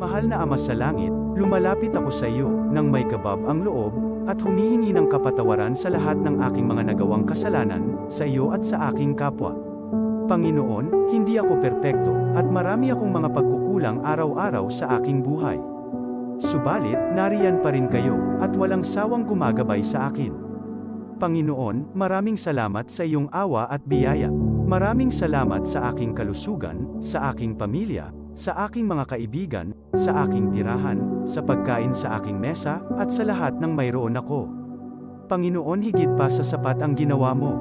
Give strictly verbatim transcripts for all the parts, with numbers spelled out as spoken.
Mahal na Ama sa Langit, lumalapit ako sa iyo nang may kabab ang loob at humihingi ng kapatawaran sa lahat ng aking mga nagawang kasalanan sa iyo at sa aking kapwa. Panginoon, hindi ako perpekto at marami akong mga pagkukulang araw-araw sa aking buhay. Subalit, nariyan pa rin kayo at walang sawang gumagabay sa akin. Panginoon, maraming salamat sa iyong awa at biyaya. Maraming salamat sa aking kalusugan, sa aking pamilya, sa aking mga kaibigan, sa aking tirahan, sa pagkain sa aking mesa, at sa lahat ng mayroon ako. Panginoon, higit pa sa sapat ang ginawa mo.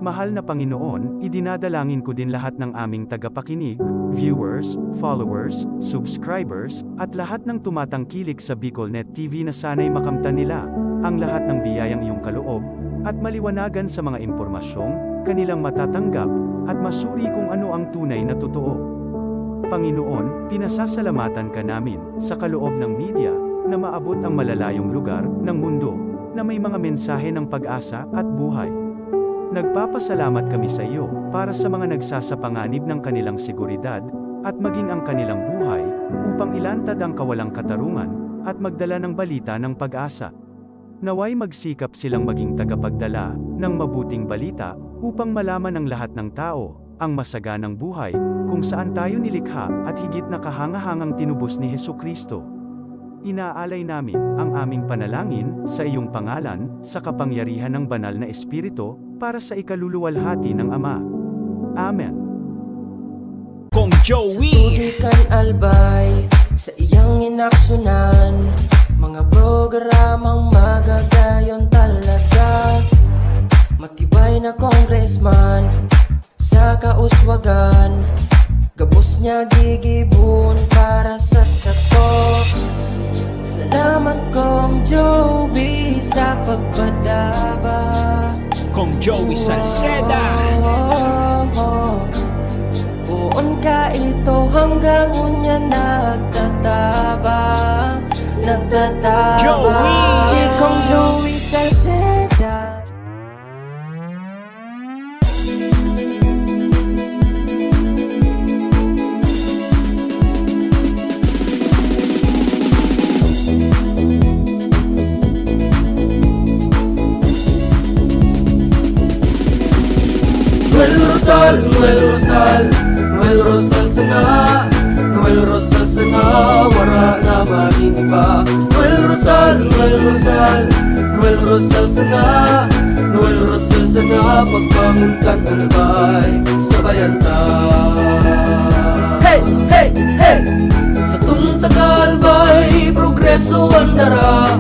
Mahal na Panginoon, idinadalangin ko din lahat ng aming tagapakinig, viewers, followers, subscribers, at lahat ng tumatangkilik sa BicolNet T V na sana'y makamtan nila ang lahat ng biyayang iyong kaloob at maliwanagan sa mga impormasyong kanilang matatanggap at masuri kung ano ang tunay na totoo. Panginoon, pinasasalamatan ka namin sa kaloob ng media na maabot ang malalayong lugar ng mundo na may mga mensahe ng pag-asa at buhay. Nagpapasalamat kami sa iyo para sa mga nagsasapanganib ng kanilang seguridad at maging ang kanilang buhay upang ilantad ang kawalang katarungan at magdala ng balita ng pag-asa. Naway magsikap silang maging tagapagdala ng mabuting balita upang malaman ng lahat ng tao ang masaganang buhay kung saan tayo nilikha at higit na kahangahangang tinubos ni Jesu-Cristo. Inaalay namin ang aming panalangin sa iyong pangalan, sa kapangyarihan ng Banal na Espiritu, para sa ikaluluwalhati ng Ama. Amen. Kong Joey. Tubig kan Albay, sa iyang inaksyunan, mga programang magagayon talaga. Matibay na congressman, sa kauswagan, gabos niya gigibon para sa sato. Salamat, Kong Joey, sa pagpadaba. Kong Joey Salceda. Poon ka ito hanggang unya nagtatabang, nagtatabang. Joey! Si Kong Joey Salceda. Noel Rosal, Noel Rosal, Noel Rosal sana, Noel Rosal sana, wara na maning iba. Noel Rosal, Noel Rosal, Noel Rosal sana, Noel Rosal sana, pagbangon kan Albay, sabayan ta. Hey, hey, hey! Sa tong taga-Albay, progreso ang dara.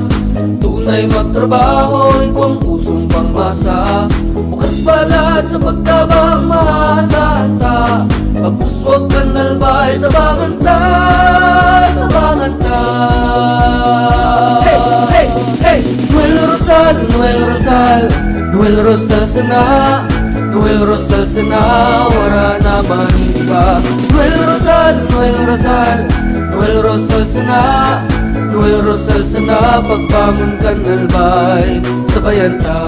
Tunay magtrabaho, igwang pusong pangmasa. Bukas palad sa pagtabang, maasahan ta. Pag-uswag kan Albay, tabangan ta, tabangan ta. Hey, hey, hey! Noel Rosal, Noel Rosal, Noel Rosal sana, Noel Rosal sana, wara na man iba. Noel Rosal, Noel Rosal, Noel Rosal sana, Noel Rosal sana, pagbangon kan Albay, sabayan ta.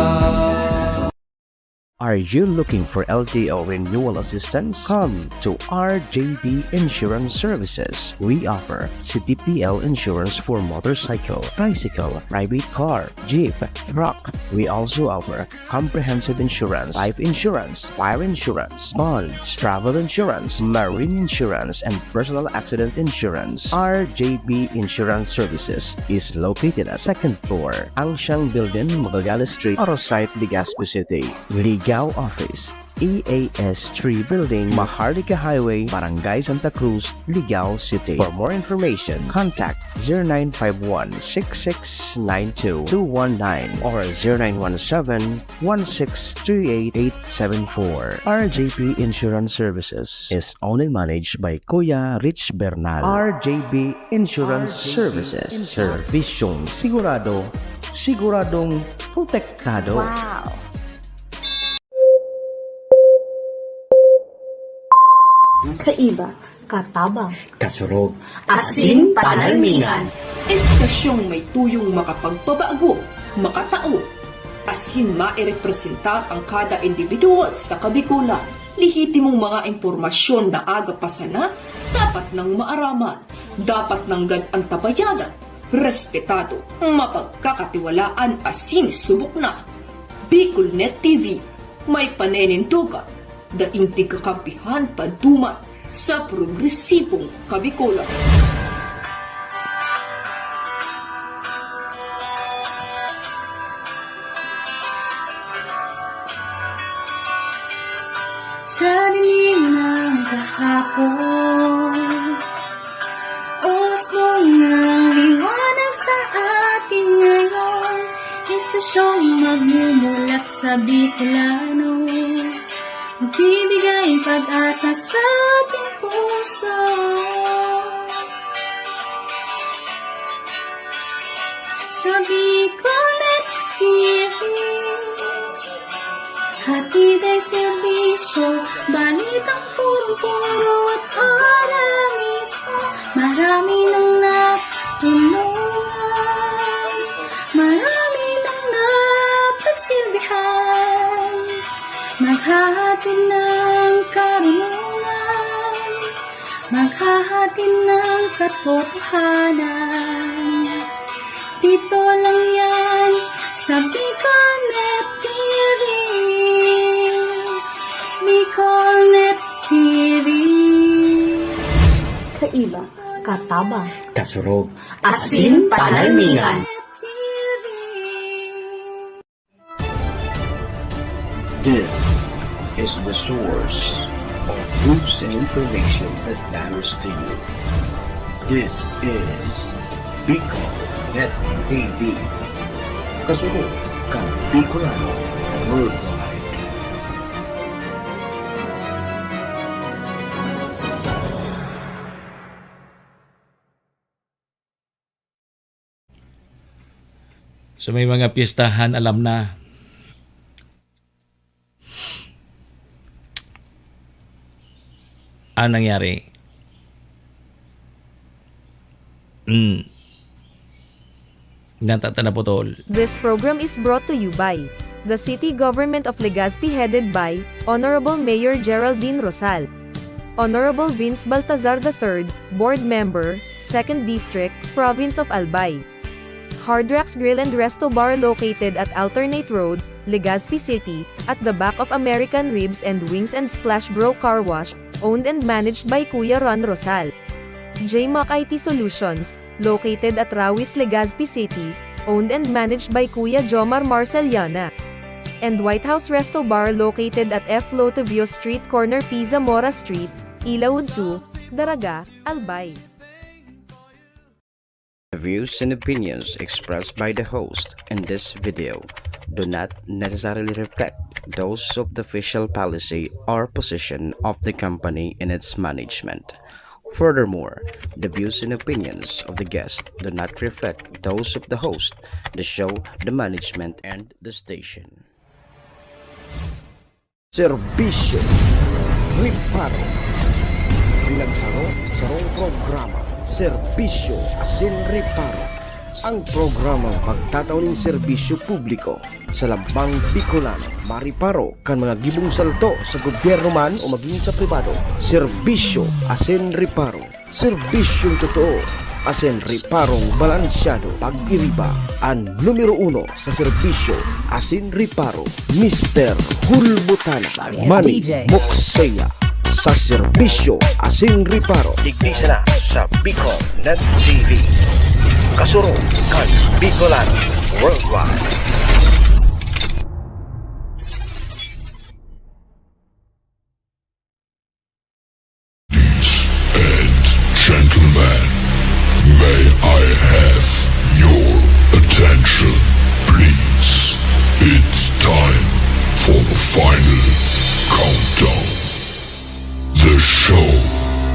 Are you looking for L T O renewal assistance? Come to R J B Insurance Services. We offer C T P L insurance for motorcycle, tricycle, private car, jeep, truck. We also offer comprehensive insurance, life insurance, fire insurance, bonds, travel insurance, marine insurance, and personal accident insurance. R J B Insurance Services is located at second floor, Angshan Building, Magallanes Street, Arosite, Legazpi City. Legal Office, E A S three Building, Maharlika Highway, Barangay Santa Cruz, Legazpi City. For more information, contact zero nine five one six six nine two two one nine or zero nine one seven one six three eight eight seven four. R J P Insurance Services is owned and managed by Kuya Rich Bernal. R J B Insurance Services. Servisyong sigurado, siguradong protektado. Wow! Kaiba, katabang, kasurog, asin panalmingan. Estasyong may tuyong makapagpabago, makatao, asin mairepresentar ang kada individual sa Kabikolan. Lehitimong mga impormasyon na aga pa sana, dapat nang maaraman. Dapat nanggad an tabayanan, respetado, mapagkakatiwalaan asin subok na. Bicolnet T V, may panenindogan, daing tigkakampihan paduman sa progresibong Kabicolan. Sa dilim ng kahapon, usbong ng liwanag sa atin ngayon, estasyong magmumulat sa Bicolano, magbibigay pag-asa sa ating puso. Sa Bicolnet T V, hatid ay serbisyo, balitang purong-puro at ora mismo. Marami nang natulungan, marami nang napagsilbihan, maghahatid ng karunungan, maghahatid ng katotohanan. Dito lang yan sa Bicolnet T V. Bicolnet T V. Kaiba, katabang, kasurog, asin panalmingan. T V. This is the source of news and information that matters to you. This is Bicolnet T V. Kasurog kan Bicolano worldwide. So, may mga piyestahan, alam na. Ang nangyari? Hmm. Natata na putol. This program is brought to you by the City Government of Legazpi, headed by Honorable Mayor Geraldine Rosal, Honorable Vince Baltazar the third, Board Member, Second District, Province of Albay. Hard Rocks Grill and Resto Bar, located at Alternate Road, Legazpi City, at the back of American Ribs and Wings and Splash Bro Car Wash, owned and managed by Kuya Ron Rosal. J Mac I T Solutions, located at Rawis, Legazpi City, owned and managed by Kuya Jomar Marceliana. And White House Resto Bar, located at F Lotivio Street, corner P Zamora Street, Ilaud two, Daraga, Albay. The views and opinions expressed by the host in this video do not necessarily reflect those of the official policy or position of the company and its management. Furthermore, the views and opinions of the guest do not reflect those of the host, the show, the management, and the station. Serbisyo, reparo. Pinagsaro, sarong programa. Serbisyo asin reparo. Ang programang magtatao nin serbisyo publiko sa lambang Bicolano. Mariparo kan mga gibong salto sa gobyerno man o magin sa pribado. Serbisyo asin reparo. Serbisyong totoo asin reparong balansyado. Pag-iriba, an numero uno sa serbisyo asin reparo, Mister Hulbutana. Manny Mokseya sa serbisyo asin reparo. Digdi sana sa Bicolnet T V. Kasurog kan Bicolano Worldwide. Ladies and gentlemen, may I have your attention, please? It's time for the final countdown. The show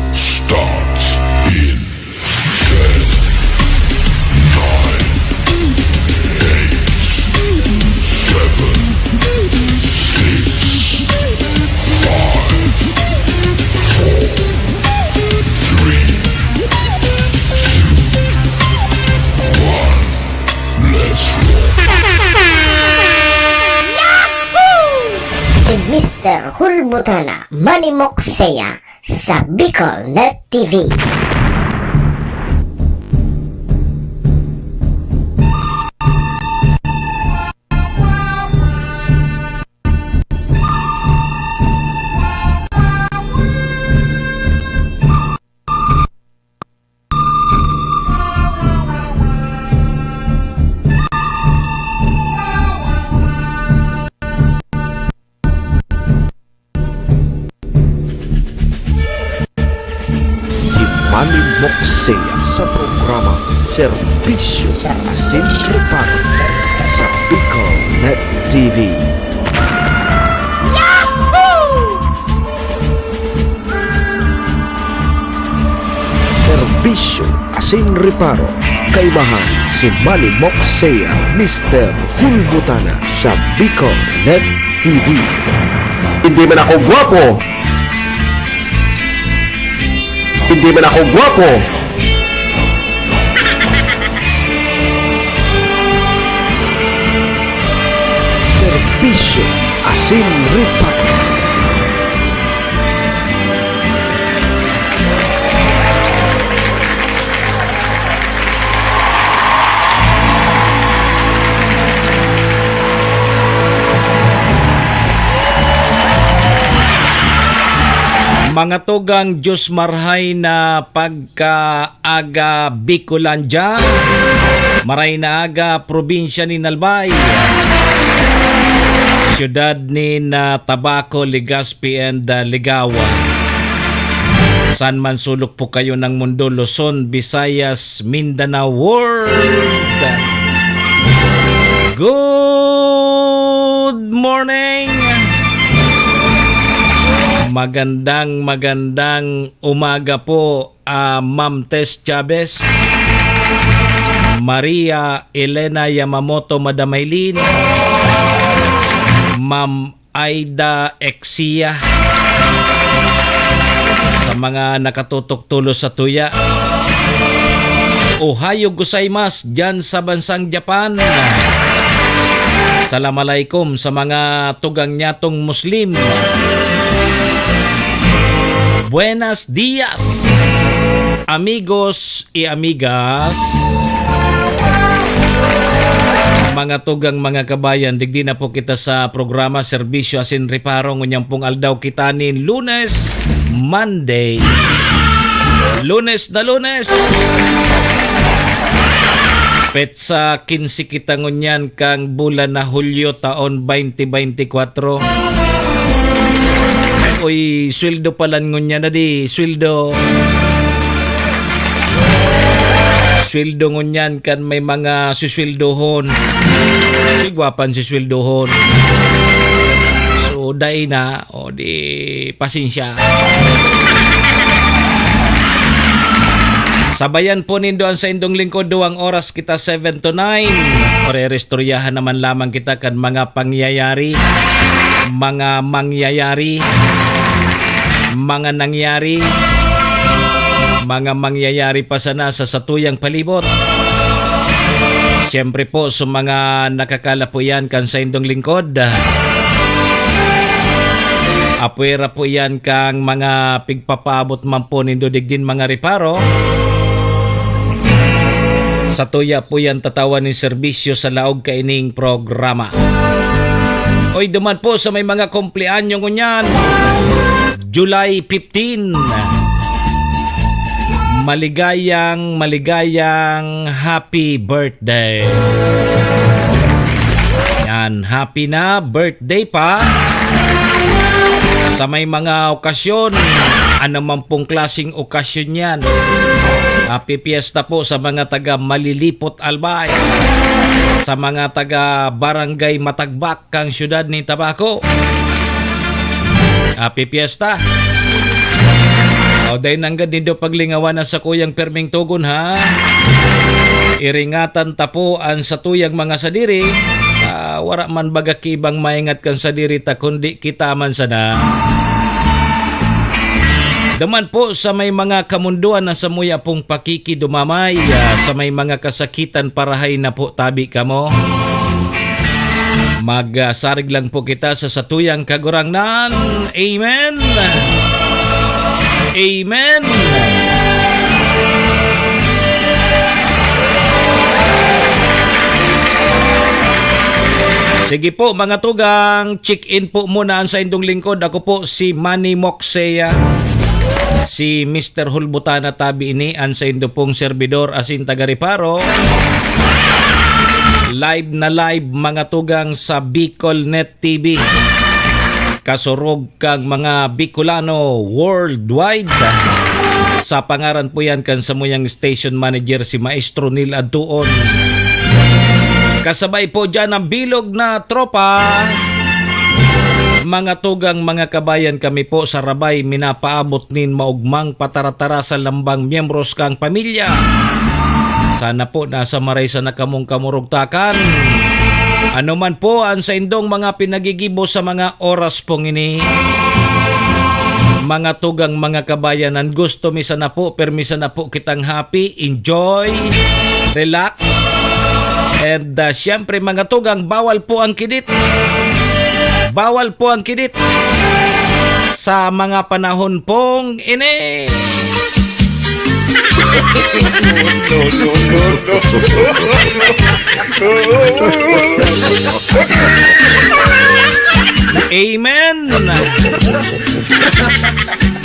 starts in ten, nine, eight, seven, six, five, four, three, two, one. Let's roll. Si Mister Hulbutana, Manny Mokseya, sa Bicolnet T V. Ani Moksea sa programa Serbisyo sa Asin Reparo sa Bicol Net T V. Serbisyo asin reparo, kaibahan si Manny Moksea, Mister Hulbutana sa Bicol Net T V. Hindi man ako gwapo. Hindi man ako gwapo. Serbisyo asin reparo. Mga tugang, Diyos marhay na pagkaaga Bicolandia. Maray na aga, probinsya nin Albay, siyudad nin, ah, Tabaco, Legazpi, and, ah, Ligao. Saan man sulok po kayo ng mundo, Luzon, Visayas, Mindanao, world. Good morning! Magandang, magandang umaga po, ah, Ma'am Tess Chavez, Maria Elena Yamamoto, Madam Aileen, Ma'am Aida Exia, sa mga nakatutok tulos sa tuya. Ohayo gozaimasu dyan sa bansang Japan. Salam alaikum sa mga tugang nyatong Muslim. Buenas dias, amigos y amigas. Mga tugang, mga kabayan, digdi na po kita sa programa Serbisyo asin Reparo. Ngunyan pong aldaw kita nin Lunes, Monday. Lunes na Lunes. Petsa quince kita ngunyan kan bulan na Hulyo, taon twenty twenty-four. Uy, sweldo palan ngunyan na di, sweldo. Sweldo ngunyan kan may mga susweldohon. Sigwa pan susweldohon. So, dai na, o di, pasensya. Sabayan po nindo an saindong lingkod, duwang oras kita, seven to nine. Orerestoryahan naman lamang kita kan mga pangyayari, mga mangyayari, mga nangyari, mga mangyayari pa sana sa satuyang palibot. Siyempre po, sa mga nakakalapo yan kan saindong lingkod, apwera po yan kang mga pigpapaabot man po nindo digdin mga reparo. Satuya po yan tatawan nin serbisyo sa laog kaining programa. Oy, duman po sa may mga kumpleanyo ngunyan, July fifteen. Maligayang, maligayang happy birthday. Yan, happy na birthday pa. Sa may mga okasyon, anuman pong klaseng okasyon yan. Happy Fiesta po sa mga taga Malilipot, Albay. Sa mga taga Barangay Matagbak, kang siyudad nin Tabaco. Happy Fiesta! O, dai nanggad nindo paglingawan an sakuyang pirming togon, ha? Iringatan ta po an satuyang mga sadiri. Ah, wara man baga ki ibang maingat kan sadiri ta, kundi kita man sana. Duman po sa may mga kamundoan na samuya pong pakikidumamay, ah, sa may mga kasakitan, parahay na po tabi kamo. Magsarig lang po kita sa satuyang Kagurangnan. Amen. Amen. Sige po, mga tugang, check-in po muna an saindong lingkod. Ako po si Manny Moksea, si Mister Hulbutana tabi ini, an saindo pong serbidor asin taga-reparo. Live na live, mga tugang, sa Bicol Net T V. Kasurog kang mga Bicolano worldwide. Sa pangaran po yan kan samuyang station manager, si Maestro Neil Adtuon. Kasabay po dyan ang bilog na tropa. Mga tugang, mga kabayan, kami po sa Rabay minapaabot nin maugmang pataratara sa lambang miyembros kang pamilya. Sana po nasa maraysa na kamong kamurugtakan. Ano man po ang saindong mga pinagigibo sa mga oras pong ini, mga tugang, mga kabayan, ang gusto mi sana po, permi sana po kitang happy, enjoy, relax. And, ah, siyempre, mga tugang, bawal po ang kidit. Bawal po ang kidit sa mga panahon pong ini. No, no, no, no. Amen.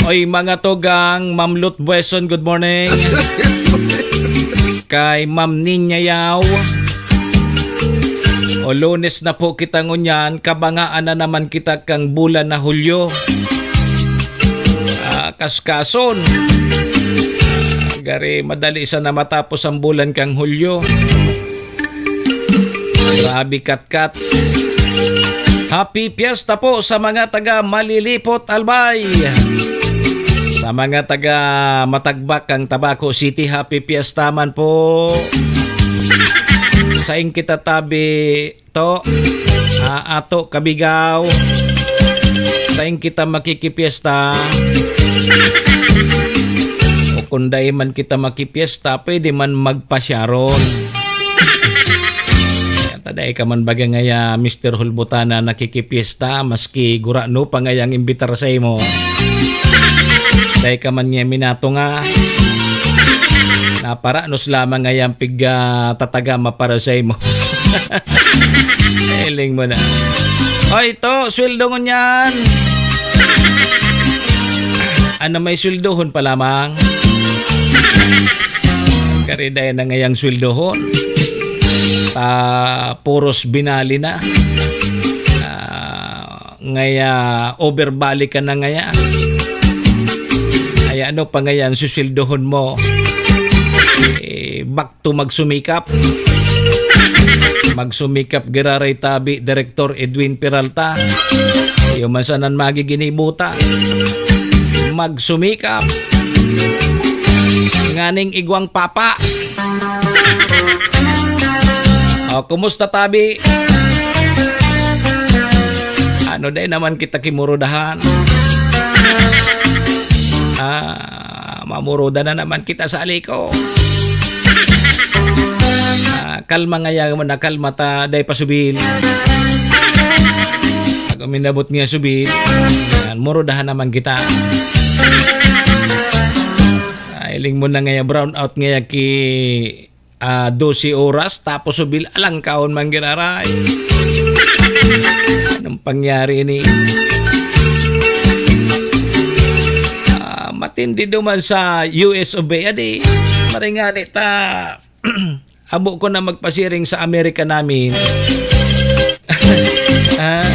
Oy, mga tugang, Ma'am Lut Bueson, good morning. Kay Ma'am Ninya Yao. O, Lunes na po kita ngunyan, kabangaan na naman kita kang bulan na Hulyo. Ah, kaskason. Gari, madali sana matapos ang bulan kang Hulyo. Grabe, katkat. Happy Fiesta po sa mga taga Malilipot, Albay. Sa mga taga Matagbak, kang Tabaco City, Happy Fiesta man po. Saing kita tabi to, ah, ato kabigaw. Saing kita makikipiesta. O kung dai man kita makipiesta, pwede man magpasyaron. Kaya ta dai ka man baga ngaya, Mister Hulbutana, nakikipiesta, maski gurano pa ngaya ang imbitar sa imo. Dai ka man ngaya minatunga. Naparanos lamang ngaya ang pig, ah, tatagama para sa imo. Hiling mo na. Oy, to, sweldo ngunyan. Ano, may sweldohon pa lamang? Kariday na ngayang sweldohon. Ta, puros binali na. Ah, ngaya, overbalik ka na ngaya. Ay, ano pa ngaya ang susuweldohon mo? Eh, back to magsumikap. Magsumikap giraray tabi, Direktor Edwin Peralta. Iyo man sanan magiginibuta. Magsumikap. Nganing igwang papa. O, kumusta, tabi? Ano, dai naman kita kimurudahan. Ah, mamuruda na naman kita sa aliko. Ah, kalma ngaya mo na, kalma ta, dai pa subil. Pag uminabot nga subil, yan, murudahan naman kita. Ah, hiling mo na ngaya, brown out ngaya ki ah, dose oras, tapos subil, alang kaon man giraray. Anong pangyari ini? Ah, matindi duman sa U S of A, adi, maringani ta, abo ko na magpasiring sa Amerika namin. Ah.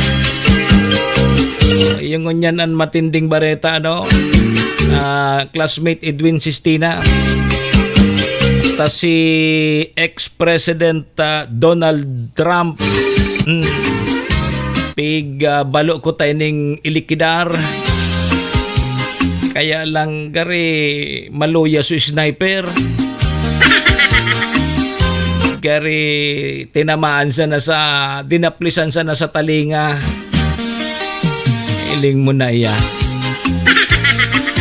Yung ngunyan an matinding bareta, ano? Ah, classmate Edwin Sistina. Ta si ex-President, ah, Donald Trump. Hmm. Pig, ah, balo ko ta ining ilikidar. Kaya lang, gari, maluya so sniper. Gari, tinamaan sana sa, dinaplisan sana sa talinga. Hiling mo na iya.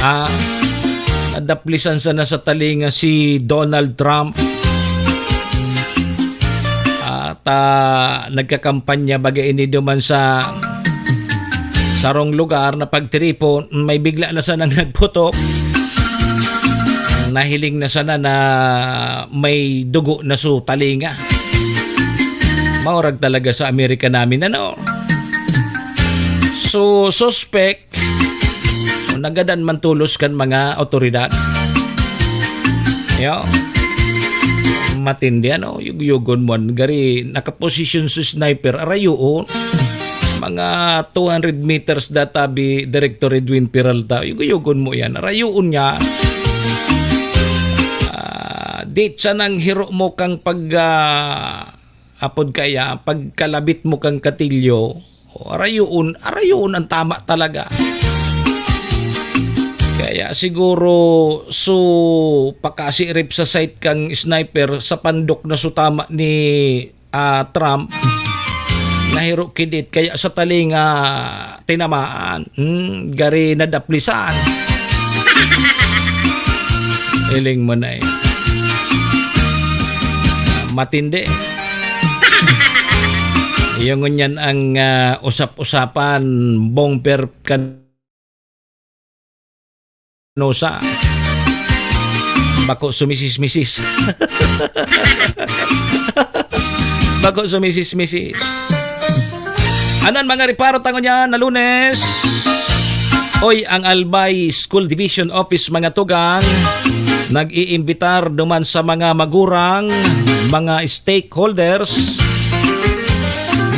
Ah, nadaplisan sana sa talinga si Donald Trump. At, ah, nagkakampanya baga ini duman sa sarong lugar na pagtiripon, may bigla na sanang nagputok. Nahiling na sana na may dugo na su talinga. Maurag talaga sa Amerika namin, ano? So, suspect, nagadan man tolos kan mga awtoridad. Yo. Matindi, ano? Yugyugon mo, gari, nakaposisyon sa sniper, arayoon. Mga two hundred meters data bi Director Edwin Peralta, yugyugon mo yan. Arayoon niya. Di sanang hiro mo kang pag, ah, apod kaya, pagkalabit mo kang katilyo, o, arayoon, arayoon ang tama talaga. Kaya siguro, so, pakasirip sa sight kang sniper, sa pandok na so tama ni, ah, Trump, nahiro kidit, kaya sa talinga, tinamaan. Hmm, gari nadaplisan. Hiling mo na eh. Matindi. Iyo ngunyan ang, ah, usap-usapan, bomber Canosa. Bako sumisis-misis. Bako sumisis-misis. Anan mga reparo ta ngunyan na Lunes. Oy, ang Albay School Division Office, mga tugang, nag-iimbitar duman sa mga magurang, mga stakeholders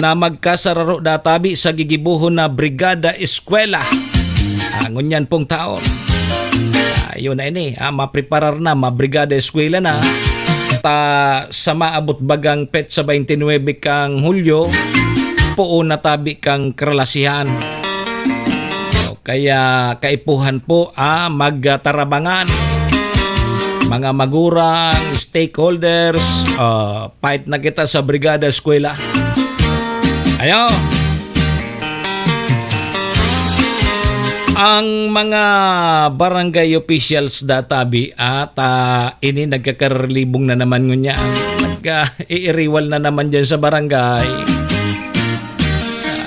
na magkasararo databi sa gigibohon na Brigada Eskwela. Ah, ngunyan pong taon. Ayun na ini, ah, mapreparar na, mabrigada eskwela na. Ta sa maabot bagang petsa twenty-nine kang Hulyo, poon na tabi kang karalasihan. So, kaya kaipuhan po, ah, magtarabangan. Mga magurang, stakeholders, ah, fight na kita sa Brigada Eskwela. Ayo. Ang mga barangay officials databi at, ah, ini nagkakarelibong na naman ngunyan. Nag, ah, iiriwal na naman dyan sa barangay.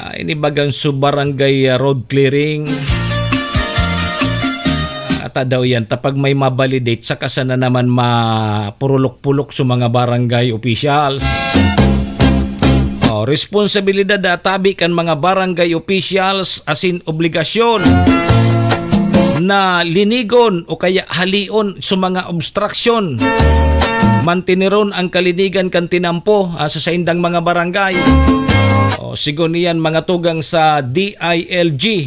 Ah, ini bagang su barangay, ah, road clearing. Ata daw yan, tapag may mabalidate, saka sana naman mapurulok-pulok sa mga barangay officials. Oh, responsibilidad na tabi kan mga barangay officials asin obligasyon na linigon o kaya halion sa mga obstruction. Mantineron ang kalinigan kan tinampo, ah, sa saindang mga barangay. O, sigon iyan, mga tugang sa D I L G.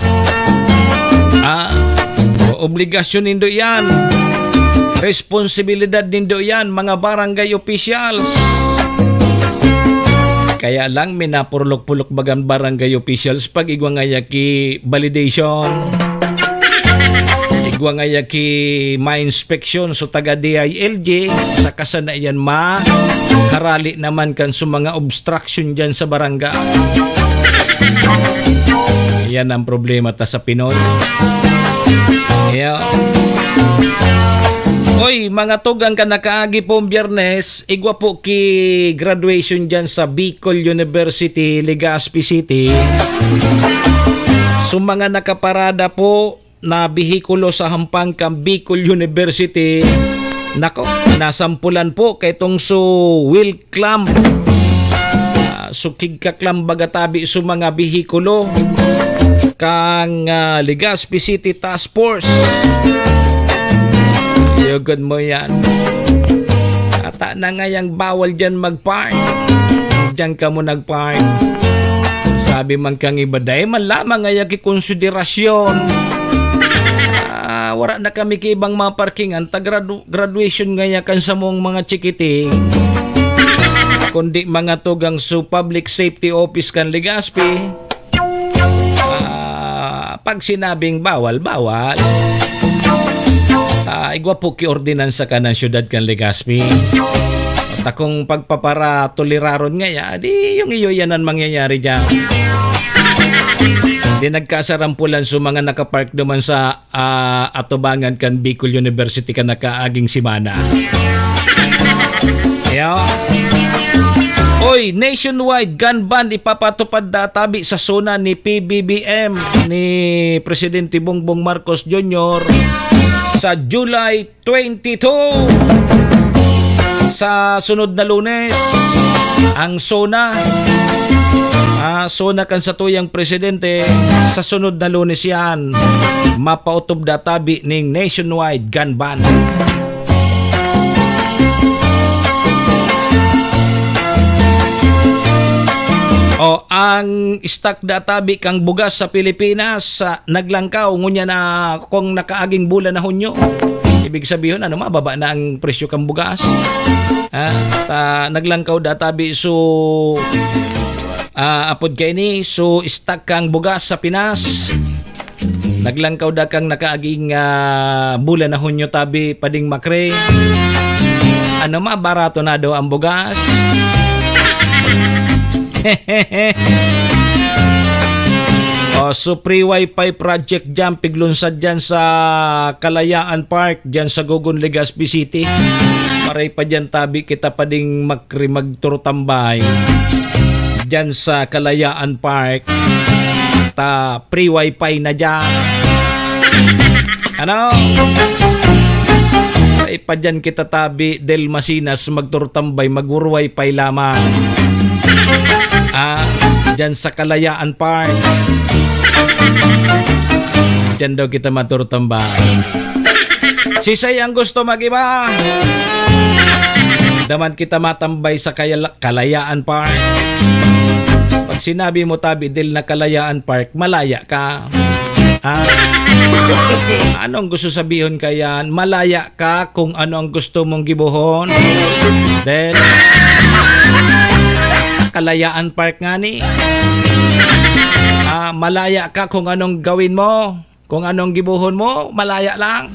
Ah, o, obligasyon nindo iyan. Responsibilidad nindo iyan, mga barangay officials. Kaya lang, minapurlok-pulok bagang barangay officials pag igwa ngaya ki validation. Igwa ngaya ki ma-inspection, so taga D I L G, saka sana iyan maharali naman kan sa mga obstruction dyan sa barangay. Yan ang problema ta sa Pinoy. Yeah. Oy, mga tugang, kan nakaagi pong Biyernes, igwa po ki graduation dyan sa Bicol University, Legazpi City. So, mga nakaparada po na behikulo sa hampang kan Bicol University, nako, nasampulan po kay tong su wheel clamp. Ah, so, kigkaklam baga tabi su mga behikulo kang, ah, Legazpi City Task Force. Yugod mo yan. Ata na ngayang bawal dyan mag-park. Diyan ka mo nag-park. Sabi man kang iba, "Dai man lamang ngaya ki konsiderasyon." Ah, wala na kami ki ibang mga parkingan. Ta gradu-, graduation ngaya kan samong mga chikiting. Kundi mga tugang su Public Safety Office kan Legazpi. Ah, pag sinabing bawal, bawal. Ah, igwa po ki ordinansa ka ng syudad kan Legazpi. At akong pagpaparatoleraron ngaya, di yung iyo yan ang mangyayari dyan. Di nagkasarampulan sa mga nakapark naman sa ah, atubangan kan Bicol University kan nakaaging semana. Ayo. Oy, nationwide gun ban ipapatupad na tabi sa SONA ni P B B M ni Presidente Bongbong Marcos Junior sa July twenty-two. Sa sunod na Lunes, ang SONA, ah, SONA kan satuyang presidente, sa sunod na Lunes yan, mapautob na tabi ning nationwide gun ban. O, ang stock na tabi kang bugas sa Pilipinas, sa naglangkaw, ngunyan na kung nakaaging bulan na Hunyo. Ibig sabihon, ano, mababa na ang presyo kan bugas. Ha? Ta, naglangkaw da tabi, so, ah, apod kaini, so, stock kang bugas sa Pinas. Naglangkaw da kang nakaaging, ah, bulan na Hunyo tabi, pading makre. Ano, mabarato na daw ang bugas. Oh, so free wifi project dyan, piglunsad dyan sa Kalayaan Park, dyan sa Gogon, Legazpi City. Maray pa dyan tabi kita pading makri magturutambay dyan sa Kalayaan Park. Ta free wifi na dyan. Ano? Ay pa dyan kita tabi, Del Masinas, magturutambay, magwurwifi lamang. Ah, dyan sa Kalayaan Park. Dyan daw kita maturutambay. Sisay ang gusto mag-iba? Daman kita matambay sa Kayala-, Kalayaan Park. Pag sinabi mo tabi, Del, na Kalayaan Park, malaya ka. Ah, anong gusto sabihon kaya? Malaya ka kung ano ang gusto mong gibohon. Then, Kalayaan Park nga ni. Ah, malaya ka kung anong gawin mo. Kung anong gibohon mo, malaya lang.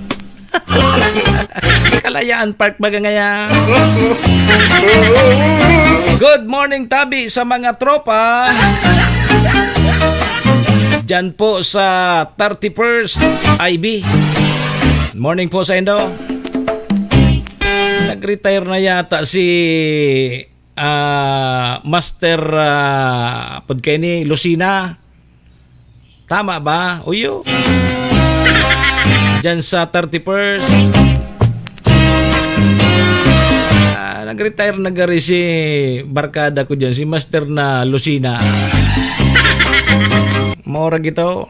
Kalayaan Park baga ngaya. Good morning, tabi, sa mga tropa. Diyan po sa thirty-first I B. Morning po sa indo. Nag-retire na yata si, ah, Master, ah, apod kaini, Lucina. Tama ba? Uyo. Diyan sa thirty-first. Ah, nag-retire na gari si barkada ko diyan, si Master na Lucina. Maurag ito.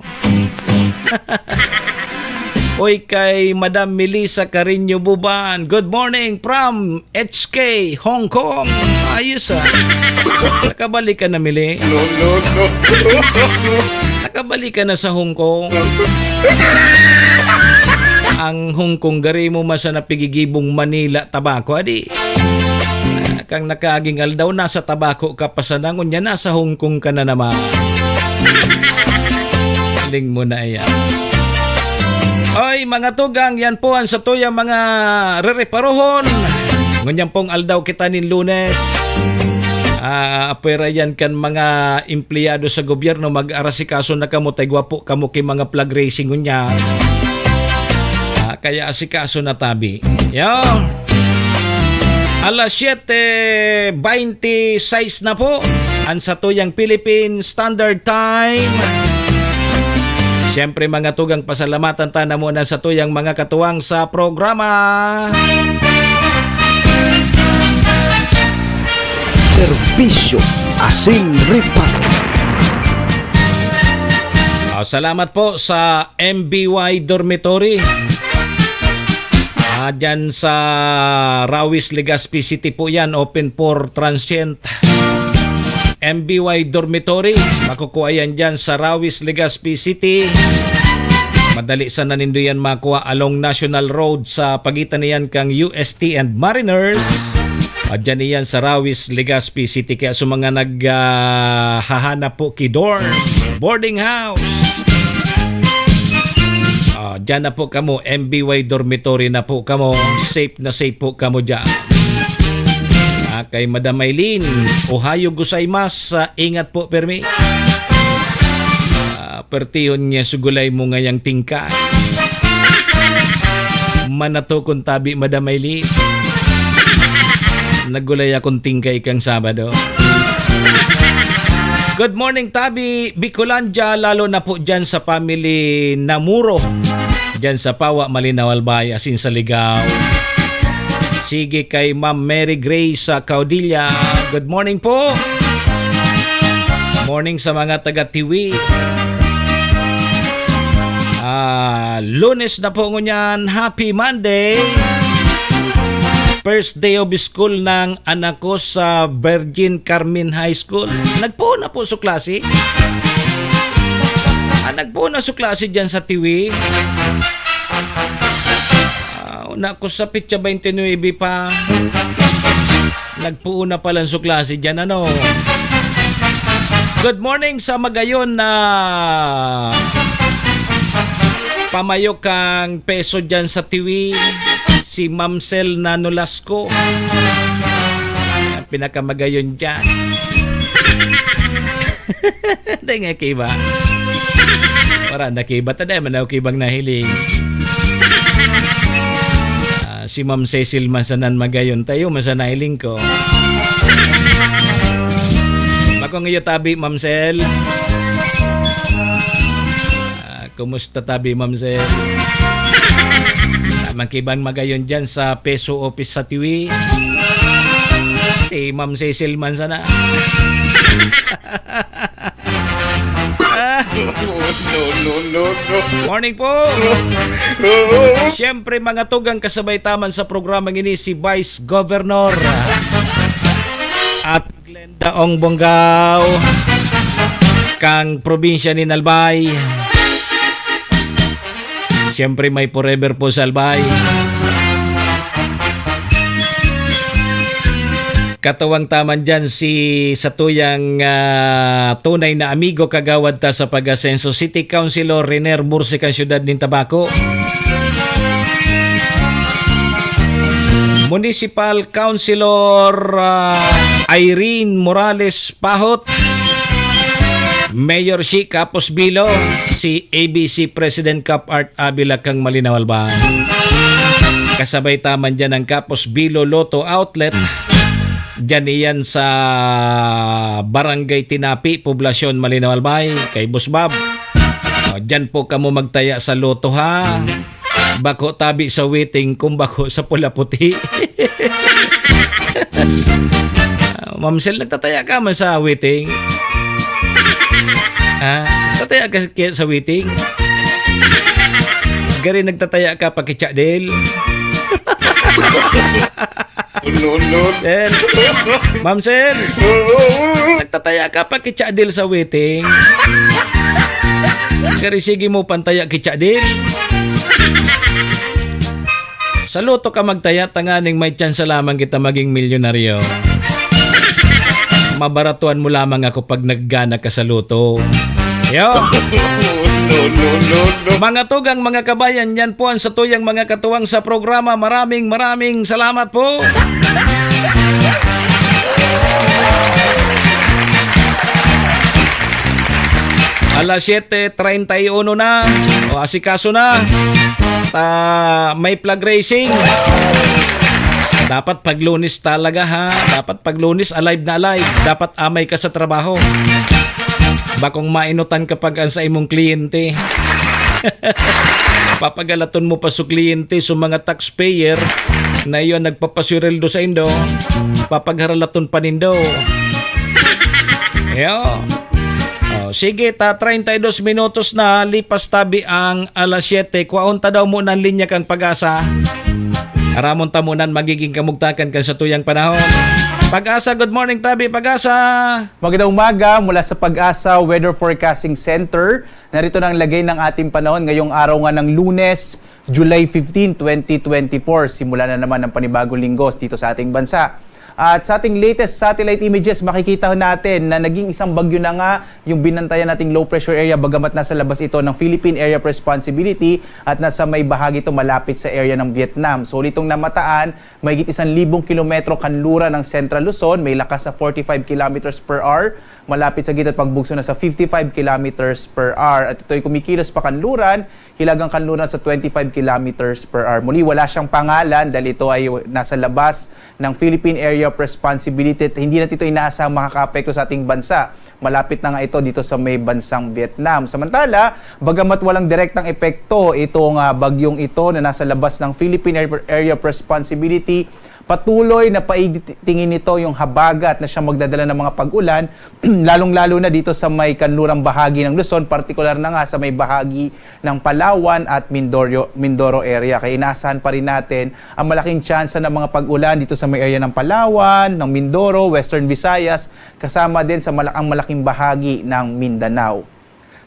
Oy, kay Madam Melissa Carino Buban. Good morning from H K, Hong Kong. Ayos, ah. Nakabalik ka na, Mili. No, no, no. Nakabalik ka na sa Hong Kong. Ang Hong Kong, gari mo man sa napigigibong Manila, Tabaco, adi. Ah, kang nakaaging aldaw, nasa Tabaco ka pa sana, ngunyan nasa Hong Kong ka na naman. Galing mo na iyan. Oy, mga tugang, yan po ang satuyang mga rereparohon. Ngunyan pong aldaw kita nin Lunes. Ah, apwera yan kan mga empleyado sa gobyerno, mag-arasikaso na kamo, ta igwa po kamo ki mga flag raising ngunyan. Ah, kaya asikaso na tabi. Yo. Alas siyete beinti sais na po ang satuyang Philippine Standard Time. Siyempre, mga tugang, pasalamatan ta na muna sa tuyang mga katuwang sa programa. Serbisyo asin reparo. Ah, salamat po sa M B Y Dormitory. Ah, dyan sa Rawis, Legazpi City po yan, open for transient. M B Y Dormitory, makukuha yan dyan sa Rawis, Legazpi City. Madali sana nindo yan makuha along National Road sa pagitan niyan kang U S T and Mariners. At dyan iyan sa Rawis, Legazpi City. Kaya sa mga nag, ah, hahanap po ki dorm, boarding house, ah, dyan na po kamo, M B Y dormitory na po kamo. Safe na safe po kamo dyan. Ah, kay Madam Aileen, Ohayo gozaimasu, ah, ingat po, permi. Ah, pertihon niya sugulay mo ngayang tingkay. Manatokon tabi, Madam Aileen. Nagulay akong tingkay kang Sabado. Good morning, tabi, Bicolandia, lalo na po dyan sa family Namuro. Dyan sa Pawa, Malinao, Albay, asin sa Ligao. Sige kay Ma'am Mary Grace sa Caudilla. Good morning po. Morning sa mga taga Tiwi. Ah, Lunes na po ngunyan. Happy Monday. First day of school ng anak ko sa Virgin Carmen High School. Nagpoon na po su klase. Ah, nagpoon na su klase dyan sa Tiwi. Ah, Naku, sa petsa twenty-nine pa. Nagpuon na palan su klase diyan, ano? Good morning sa magayon na pamayo kan peso diyan sa Tiwi, si Mamsel na Nolasco. Yan, pinakamagayon diyan. Dai nga kiba. Wala na kiba. Taday man ako kibang nahiling. Ah, si Ma'am Cecil man sana an magayon tayo, man sana hiling ko. Bakong iyo tabi, Ma'am Cel. Ah, kumusta tabi, Ma'am Cel? Ah, man kibang magayon diyan sa peso office sa Tiwi. Si Ma'am Cecil man sana. Ah. No, no, no, no. Morning po. Siyempre, mga tugang, kasabay ta man sa programang ini si Vice Governor at Glenda Ong Bonggao kang probinsya nin Albay. Siyempre, may forever po sa Albay. Katuwang ta man diyan si satuyang, ah, tunay na amigo, kagawad ta sa pag-asenso, City Councilor Riner Bursi kan siyudad nin Tabaco. Municipal Councilor, ah, Irene Morales Pahot. Mayor Shi Kapos Bilo, si A B C President Cap Art Avila kang Malinaw Albay. Kasabay ta man diyan ang Kapos Bilo Lotto Outlet. Diyan iyan sa Barangay Tinapi, Poblasyon, Malinaw Albay, kay Boss Bob. O, diyan po kamo magtaya sa lotto, ha? Bako tabi sa waiting, kung bako sa pula puti. Ah, Ma'am Sel, nagtataya ka man sa waiting? Ha? Tataya ka kaya sa waiting? Gari nagtataya ka pa ki Chadel? No, no. Sel. Ma'am Sel. Nagtataya ka pa ki Chadel sa waiting? Gari sige mo pantaya ki Chadel. Sa lotto ka magtaya, tanganing may tsansa lamang kita maging milyonaryo. Mabaratuan mo lamang ako pag naggana ka sa lotto. Yo! No, no, no, no. Mga tugang, mga kabayan, yan po ang satuyang mga katuwang sa programa. Maraming, maraming salamat po. Alas siyete treinta y uno na. O, asikaso na. Ta, may flag raising. Dapat pag Lunes talaga, ha. Dapat pag Lunes, alive na alive. Dapat amay ka sa trabaho. Bakong mainutan ka pag an sa imong kliyente. Papagalaton mo pa su kliyente, su mga taxpayer na iyo nagpapasweldo sa indo, papagharalaton pa nindo. Iyo. Oh, sige, ta treinta y dos minutos na lipas tabi ang alas siyete. Kuhaon ta daw muna ang linya kang Pag-asa. Aramon ta muna an magiging kamugtakan kan satuyang panahon. Pag-asa, good morning, tabi, Pag-asa. Magandang umaga mula sa Pag-asa Weather Forecasting Center. Narito na ang lagay ng ating panahon ngayong araw nga ng Lunes, July fifteen, twenty twenty-four. Simula na naman ang panibagong linggo dito sa ating bansa. At sa ating latest satellite images, makikita natin na naging isang bagyo na nga yung binantayan nating low pressure area, bagamat nasa labas ito ng Philippine Area of Responsibility at nasa may bahagi ito malapit sa area ng Vietnam. So, itong namataan, mahigit isang libong kilometro kanluran ng Central Luzon, may lakas na forty-five kilometers per hour, malapit sa gitna at pagbugso na sa fifty-five kilometers per hour. At ito'y kumikilos pa kanluran, hilagang kanluran sa twenty-five kilometers per hour. Muli, wala siyang pangalan dahil ito ay nasa labas ng Philippine Area of Responsibility at hindi natin ito inaasahang makakaapekto sa ating bansa. Malapit na nga ito dito sa may bansang Vietnam. Samantala, bagamat walang direktang epekto itong, ah, bagyong ito na nasa labas ng Philippine Area of Responsibility, patuloy na paitingin nito yung habagat na siyang magdadala ng mga pag-ulan, lalong-lalo na dito sa may kanlurang bahagi ng Luzon, partikular na nga sa may bahagi ng Palawan at Mindoro, Mindoro area. Kaya inaasahan pa rin natin ang malaking tsansa ng mga pag-ulan dito sa may area ng Palawan, ng Mindoro, Western Visayas, kasama din sa mala-, ang malaking bahagi ng Mindanao.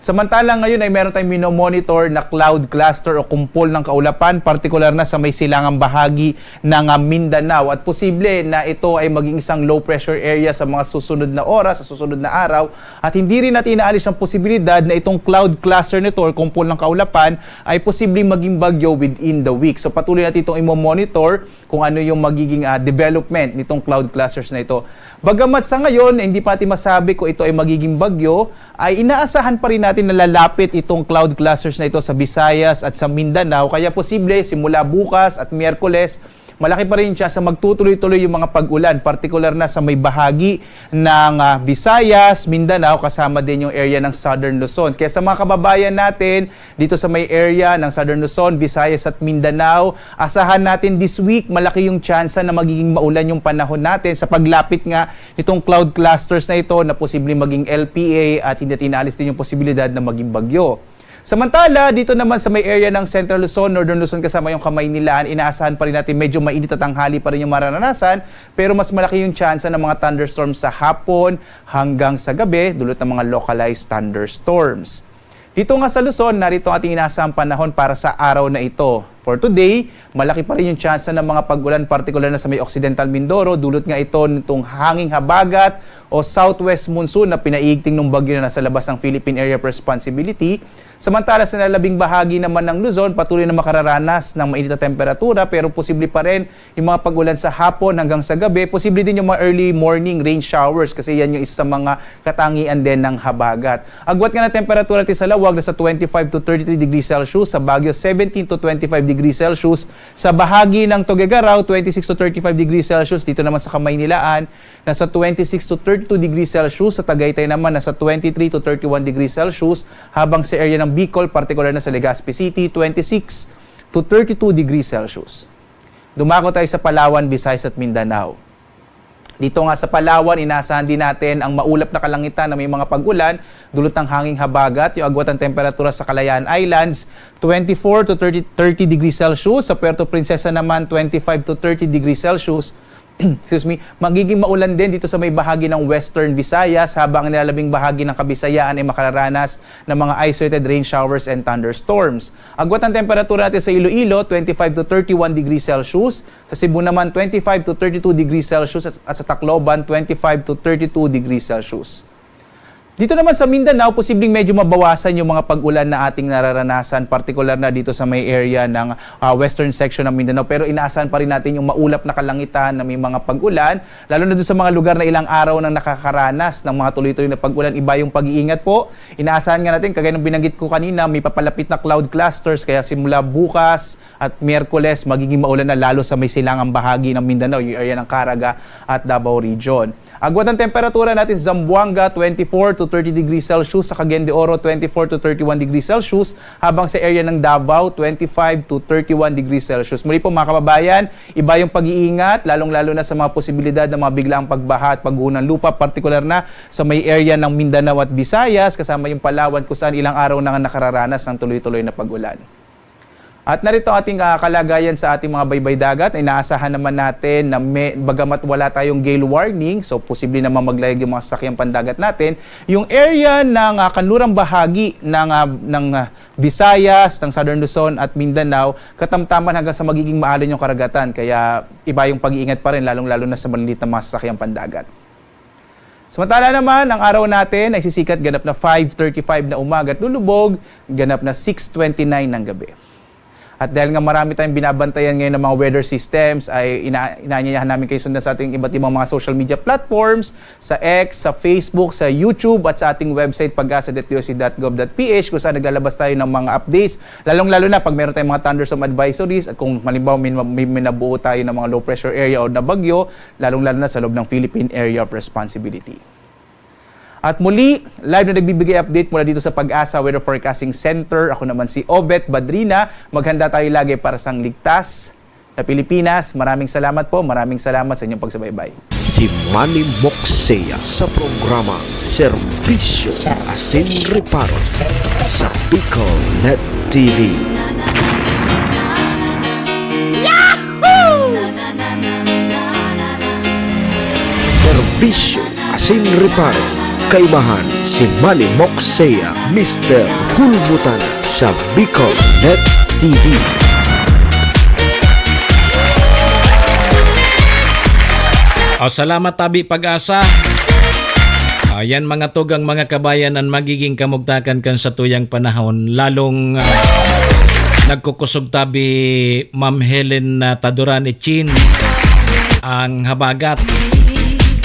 Samantala ngayon ay meron tayong minomonitor na cloud cluster o kumpol ng kaulapan, partikular na sa may silangang bahagi ng, ah, Mindanao. At posible na ito ay maging isang low pressure area sa mga susunod na oras, sa susunod na araw. At hindi rin natin inaalis ang posibilidad na itong cloud cluster nito or kumpol ng kaulapan ay posibleng maging bagyo within the week. So patuloy natin itong imo-monitor kung ano yung magiging, ah, development nitong cloud clusters na ito. Bagamat sa ngayon, hindi pa natin masabi kung ito ay magiging bagyo, ay inaasahan pa rin natin na lalapit itong cloud clusters na ito sa Visayas at sa Mindanao. Kaya posible, simula bukas at Miyerkules, malaki pa rin siya sa magtutuloy-tuloy yung mga pag-ulan, partikular na sa may bahagi ng, ah, Visayas, Mindanao, kasama din yung area ng Southern Luzon. Kaya sa mga kababayan natin dito sa may area ng Southern Luzon, Visayas at Mindanao, asahan natin this week, malaki yung tsansa na magiging maulan yung panahon natin sa paglapit nga nitong cloud clusters na ito na posibleng maging L P A at hindi natin inaalis din yung posibilidad na maging bagyo. Samantala, dito naman sa may area ng Central Luzon, Northern Luzon kasama yung Kamaynilaan, inaasahan pa rin natin medyo mainit at tanghali pa rin yung mararanasan, pero mas malaki yung tsansa ng mga thunderstorms sa hapon hanggang sa gabi, dulot ng mga localized thunderstorms. Dito nga sa Luzon, narito ang ating inaasahang panahon para sa araw na ito. For today, malaki pa rin yung tsansa ng mga pag-ulan, partikular na sa may Occidental Mindoro, dulot nga ito nitong hanging habagat o southwest monsoon na pinaigting ng bagyo na nasa labas ng Philippine Area of Responsibility. Samantala, sa nalabing bahagi naman ng Luzon, patuloy na makararanas ng mainit na temperatura, pero posible pa rin yung mga pag-ulan sa hapon hanggang sa gabi. Posible din yung mga early morning rain showers kasi yan yung isa sa mga katangian din ng habagat. Agwat nga na temperatura natin sa Laoag, nasa twenty-five to thirty-three degrees Celsius, sa Baguio, seventeen to twenty-five degrees Celsius, sa bahagi ng Tuguegarao, twenty-six to thirty-five degrees Celsius, dito naman sa Kamaynilaan, nasa twenty-six to thirty-two degrees Celsius, sa Tagaytay naman, nasa twenty-three to thirty-one degrees Celsius, habang sa area ng Bicol, partikular na sa Legazpi City, twenty-six to thirty-two degrees Celsius. Dumako tayo sa Palawan, Visayas at Mindanao. Dito nga sa Palawan, inaasahan din natin ang maulap na kalangitan na may mga pag-ulan, dulot ng hanging habagat, yung agwat ng temperatura sa Kalayaan Islands, twenty-four to thirty, thirty degrees Celsius, sa Puerto Princesa naman, twenty-five to thirty degrees Celsius. Excuse me, magiging maulan din dito sa may bahagi ng Western Visayas, habang ang nilalabing bahagi ng Kabisayaan ay makararanas ng mga isolated rain showers and thunderstorms. Agwat ng temperatura natin sa Iloilo, twenty-five to thirty-one degrees Celsius, sa Cebu naman, twenty-five to thirty-two degrees Celsius at, at sa Tacloban, twenty-five to thirty-two degrees Celsius. Dito naman sa Mindanao, posibleng medyo mabawasan yung mga pag-ulan na ating nararanasan, partikular na dito sa may area ng, ah, western section ng Mindanao. Pero inaasahan pa rin natin yung maulap na kalangitan na may mga pag-ulan, lalo na doon sa mga lugar na ilang araw nang nakakaranas ng mga tuloy-tuloy na pag-ulan. Iba yung pag-iingat po. Inaasahan nga natin, kagaya ng binanggit ko kanina, may papalapit na cloud clusters. Kaya simula bukas, at Miyerkules, magiging maulan na lalo sa may silangang bahagi ng Mindanao, yung area ng Caraga at Davao Region. Agwat ng temperatura natin sa Zamboanga, twenty-four to thirty degrees Celsius, sa Cagayan de Oro, twenty-four to thirty-one degrees Celsius, habang sa area ng Davao, twenty-five to thirty-one degrees Celsius. Muli po, mga kababayan, iba yung pag-iingat, lalong-lalo na sa mga posibilidad ng mga biglaang pagbaha at pagguho ng lupa, partikular na sa may area ng Mindanao at Visayas, kasama yung Palawan, kung saan ilang araw na nga nakararanas ng tuloy-tuloy na pag-ulan. At narito ang ating, ah, kalagayan sa ating mga baybay dagat. Inaasahan naman natin na may, bagamat wala tayong gale warning, so posible naman maglayag yung mga sasakyang pandagat natin. Yung area ng, ah, kanlurang bahagi ng, ah, ng, ah, Visayas, ng Southern Luzon at Mindanao, katamtaman hanggang sa magiging maalon yung karagatan. Kaya iba yung pag-iingat pa rin, lalong-lalo na sa maliliit na mga sasakyang pandagat. Samantala naman, ang araw natin ay sisikat ganap na five thirty-five na umaga at lulubog ganap na six twenty-nine ng gabi. At dahil nga marami tayong binabantayan ngayon ng mga weather systems, ay ina inaanyayahan namin kayo sundan sa ating iba't ibang mga social media platforms, sa X, sa Facebook, sa YouTube, at sa ating website, pag asa dot D O C dot gov dot P H, kung saan naglalabas tayo ng mga updates, lalong-lalo na pag meron tayong mga thunderstorm advisories, at kung halimbawa may, may, may nabuo tayo ng mga low pressure area o na bagyo, lalong-lalo na sa loob ng Philippine Area of Responsibility. At muli, live na nagbibigay update mula dito sa Pag-asa Weather Forecasting Center. Ako naman si Obet Badrina. Maghanda tayo lagi para sa ligtas na Pilipinas. Maraming salamat po. Maraming salamat sa inyong pagsubaybay. Si Manny Moksea sa programa Serbisyo Asin Reparo sa Bicol Net T V. Serbisyo asin reparo. Kaimahan si Manny Moksea, Mister Hulbutan sa Bicol Net T V. O, salamat, Tabi Pag-asa. Ayan, mga tugang, mga kabayan, an magiging kamugtakan kan satuyang panahon, lalong, ah, nagkukusog tabi Ma'am Helen, ah, Taduran Ichin ang habagat.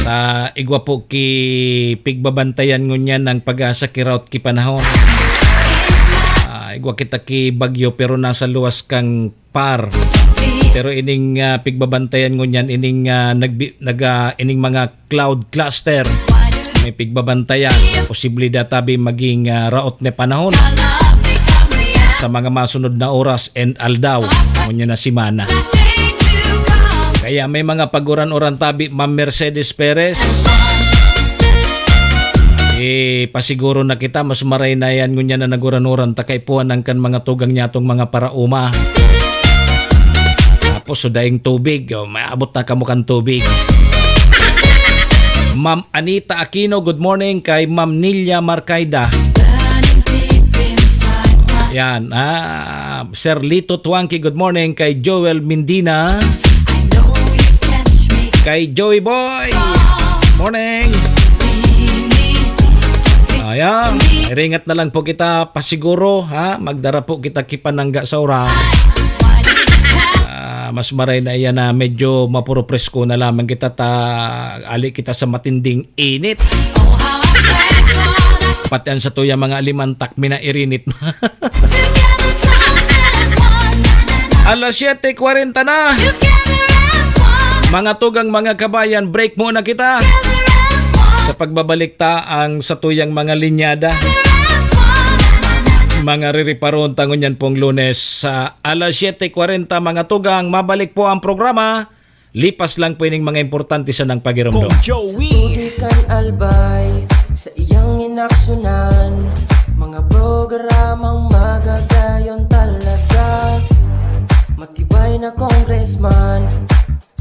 Ta igwa po ki pigbabantayan ngunyan an Pag-asa ki rout ki panahon. Ah, igwa kita ki bagyo pero nasa luwas kan par. Pero ining, ah, pigbabantayan ngunyan, ining, ah, nagbi-, nag, ah, ining mga cloud cluster, may pigbabantayan. Posible da tabi maging, ah, rout na panahon sa mga masunod na oras and aldaw, ngunyan na semana. Kaya may mga paguran-uran tabi, Ma'am Mercedes Perez. Eh, pasiguro na kita, mas maray na yan ngunyan na naguran-uran ta kaipuhan ang kan mga tugang niya tong mga parauma. Tapos, so, daing tubig, oh, maabot na kamo kan tubig. Ma'am Anita Aquino, good morning. Kay Ma'am Nilia Marcaida. Yan, ah, Sir Lito Tuangki, good morning. Kay Joel Mindina. Kay Joey Boy, morning. Ayan, ringat na lang po kita pasiguro, ha? Magdara po kita ki panangga sa ura. Ah, mas maray na iyan na medyo mapuro presko na lamang kita ta ali kita sa matinding init. Pati ang satuya mga alimantak, minairinit. Alas siyete kwarenta na. Mga tugang, mga kabayan, break muna kita. Sa pagbabalik ta ang satuyang mga linyada. Mga ririparon ta ngunyan pong Lunes sa alas siyete kwarenta, mga tugang. Mabalik po ang programa. Lipas lang po ining mga importante sanang pagiromdom. Kong Joey. Sa tubig kan Albay, sa iyang inaksyonan, mga programang magagayon talaga. Matibay na congressman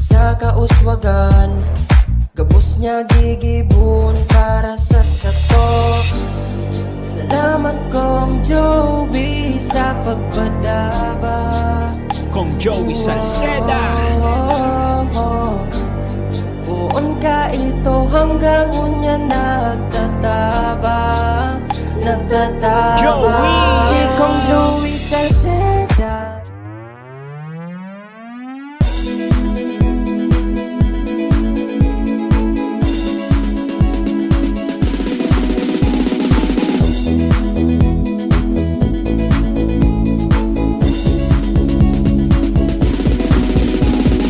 sa kauswagan, gabos niya gigibon para sa sato. Salamat, Kong Joey, sa pagpadaba. Kong Joey Salceda. Poon ka ito hanggang ngunyan nagtatabang, nagtatabang. Joey! Si Kong Joey Salceda.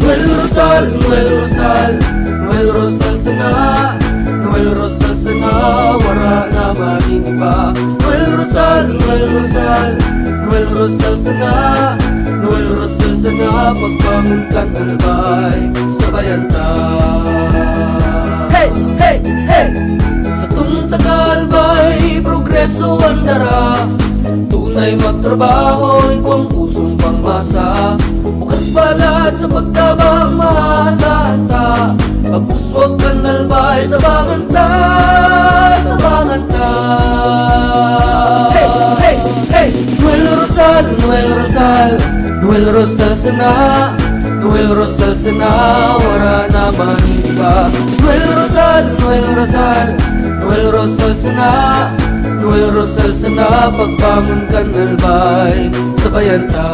Noel Rosal, Noel Rosal, Noel Rosal sana, Noel Rosal sana, wara na man iba. Noel Rosal, Noel Rosal, Noel Rosal sana, Noel Rosal sana, pagbangon kan Albay, sabayan ta. Hey, hey, hey! Satong taga-Albay, progreso an dara. Tunay magtrabaho, igwang pusong pangmasa. Bukas palad sa pagtabang, maasahan ta. Pag-uswag kan Albay, tabangan ta, tabangan ta. Hey, hey, hey! Noel Rosal, Noel Rosal, Noel Rosal sana, Noel Rosal sana, wara na man iba. Noel Rosal, Noel Rosal, Noel Rosal sana, Noel Rosal sana, pagbangon kan Albay, sabayan ta.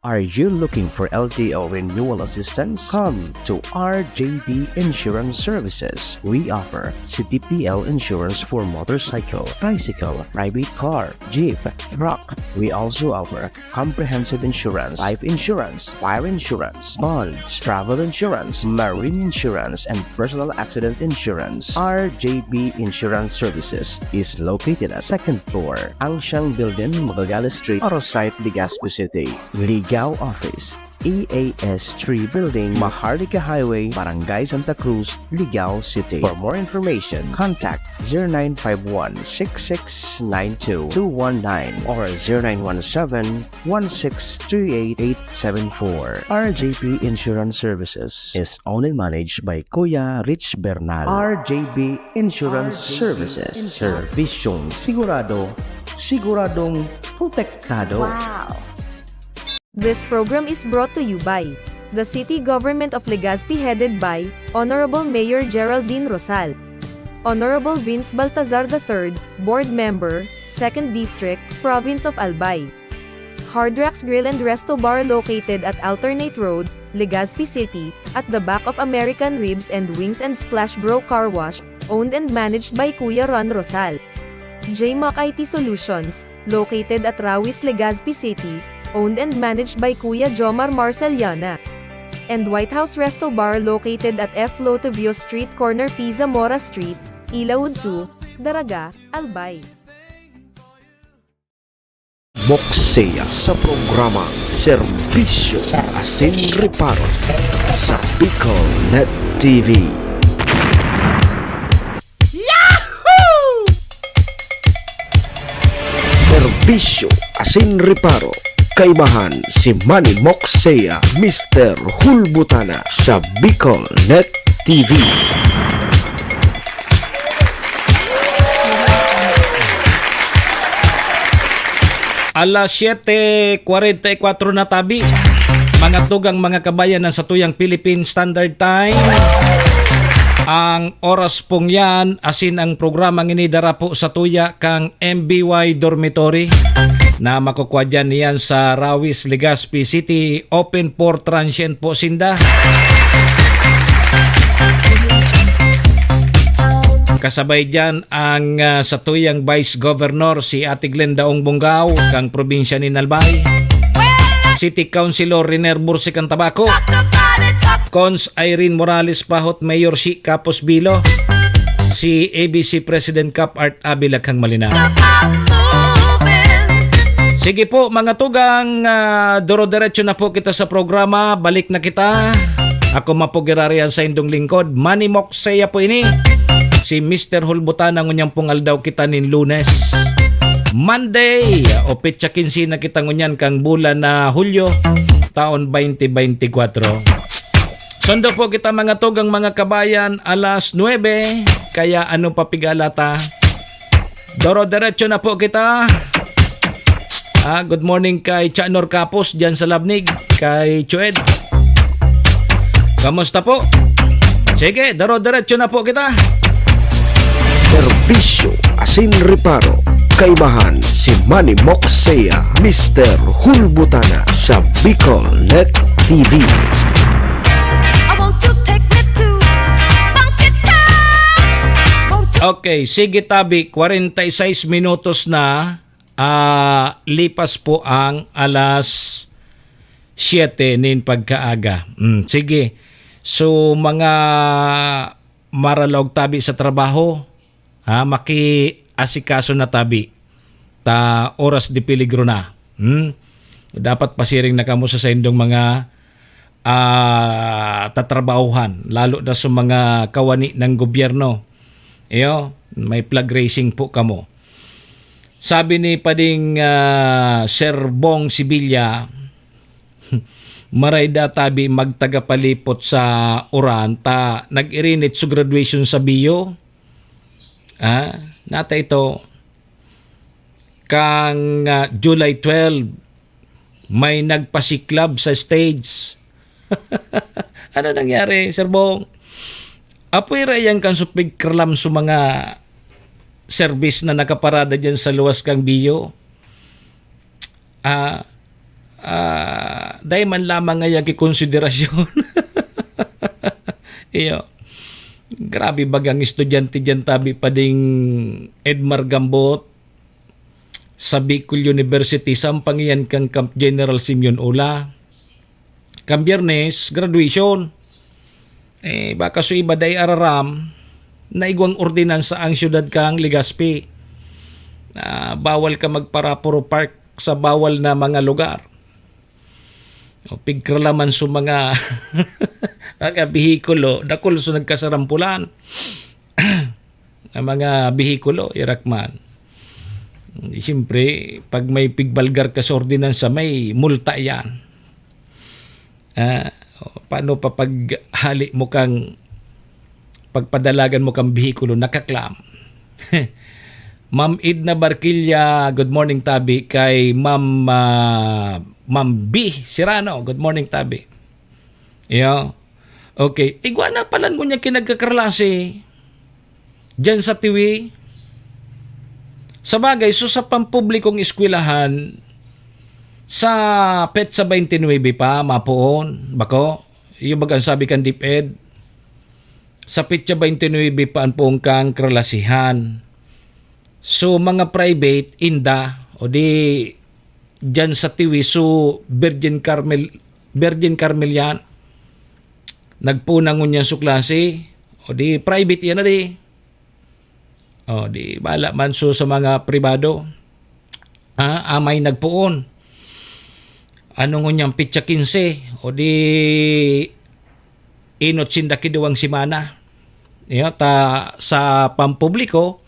Are you looking for L T O renewal assistance? Come to R J B Insurance Services. We offer C T P L insurance for motorcycle, tricycle, private car, jeep, truck. We also offer comprehensive insurance, life insurance, fire insurance, bonds, travel insurance, marine insurance, and personal accident insurance. R J B Insurance Services is located at second floor, Angsiang Building, Magallanes Street, Oro Site, Legazpi City. Ligao Office, E A S three Building, Maharlika Highway, Barangay Santa Cruz, Ligao City. For more information, contact zero nine five one six six nine two two one nine or zero nine one seven one six three eight eight seven four. R J P Insurance Services is owned and managed by Kuya Rich Bernal. R J B Insurance Services. Servisyong sigurado, siguradong protektado. This program is brought to you by the City Government of Legazpi, headed by Honorable Mayor Geraldine Rosal, Honorable Vince Baltazar the third, Board Member, Second District, Province of Albay. Hard Rocks Grill and Resto Bar, located at Alternate Road, Legazpi City, at the back of American Ribs and Wings and Splash Bro Car Wash, owned and managed by Kuya Ron Rosal. J Mac I T Solutions, located at Rawis, Legazpi City, owned and managed by Kuya Jomar Marceliana. And White House Resto Bar, located at F Lotovio Street, corner P Zamora Street, Ilaud two, Daraga, Albay. Moksea sa programang Serbisyo Asin Reparo sa Bicol Net T V. Serbisyo Asin Reparo, kaimahan si Manny Moksea, Mister Hulbutana sa Bicol Net T V. Alas siyete kwarenta y kwatro na tabi. Mga tugang, mga kabayan, ng satuyang Philippine Standard Time. Ang oras pong yan, asin ang programang ini dara po sa tuya kang M B Y Dormitory na makukuha dyan niyan sa Rawis, Legazpi City, open for transient po sinda. Kasabay dyan ang ah, satuyang Vice Governor, si Ate Glenda Ong Bongao, kang probinsya ni Albay. City Councilor Riner Bursi kang Tabaco. Cons Irene Morales Pahot, Mayor si Capos Bilo. Si A B C President Cap Art Abila kang Malinao. Sige po, mga tugang, ah, doro-diretso na po kita sa programa. Balik na kita. Ako man po giraray an saindong lingkod, Manny Moksea po ini. Si Mister Hulbutana, ngunyan pong aldaw kita nin Lunes. Monday, o petsa kinse na kita ngunyan kang bulan na Hulyo, taon twenty twenty-four. Sundo po kita, mga tugang, mga kabayan, alas nuebe, kaya ano pa pig-alata? Doro-diretso na po kita. Ah, good morning kay Chanor Kapos diyan sa Labnig, kay Chued. Kamusta po? Sige, doro-diretso na po kita. Serbisyo asin reparo, kaimahan si Manny Moksea, Mister Hulbutana sa Bicol Net T V. I want to take me to Bangkit Town. Won't you Okay, sige tabi, kwarenta y seis minutos na, ah, lipas po ang alas siyete nin pagkaaga. Mm, sige. So, mga maralaog tabi sa trabaho, ha, makiasikaso na tabi ta oras de peligro na. Hmm? Dapat pasiring na kamo sa saindong mga, ah, tatrabahuhan, lalo na sa mga kawani ng gobyerno. Iyo, may flag raising po kamo. Sabi ni Pading, ah, Sir Bong Sibilla, maray da tabi magtagapalipot sa uran ta nag-irinit sa graduation sa bio. Ah, nata ito, kang, ah, July twelve, may nagpasiklab sa stage. Ano nangyari, Sir Bong? Apoy ra yan kan supig kralam sa mga service na nakaparada dyan sa luwas kang bio. Ah, ah, dai man lamang ngaya ki konsiderasyon. Iyo. Grabe bagang estudyante diyan tabi pa ding Edmar Gambot, sa Bicol University, sa pangiyan kang Camp General Simeon Ola. Kan Biyernes, graduation. Eh, baka so iba dai araram, naigwang ordinansa ang syudad kang Legazpi na bawal ka magparapuro park sa bawal na mga lugar. O, pigkralaman sa mga, mga bihikulo, dakul sa nagkasarampulan. Ang mga bihikulo, irakman. Siyempre, pag may pigbalgar ka sa ordinansa, may multa yan. Ah, paano pa pag hali mo kang pagpadalagan mo kang bihikulo, nakaklam? Ma'am Edna Barquilla, good morning, tabi. Kay Ma'am, ah, Ma'am B Serrano, good morning, tabi. Iyo. Okay. Igwa na pala ngunyan kinagkakarlase diyan sa Tiwi. Sa bagay, so sa pampublikong eskwelahan, sa petsa twenty-nine pa, mapoon, bako? Iyo baga ang sabi kan DepEd, sa petsa twenty-nine pa ang poon kang karlasihan. So, mga private, inda, o di, diyan sa Tiwi, so Virgin Carmel, Virgin Carmel yan. Nagpoon na ngunyan su klase, o di, private yan na di. O di, bala man so sa mga pribado. Ah, amay nagpoon. Ano ngunyan, petsa quince, o di, inot sinda kiduwang semana. Iyo, ta, sa pampubliko,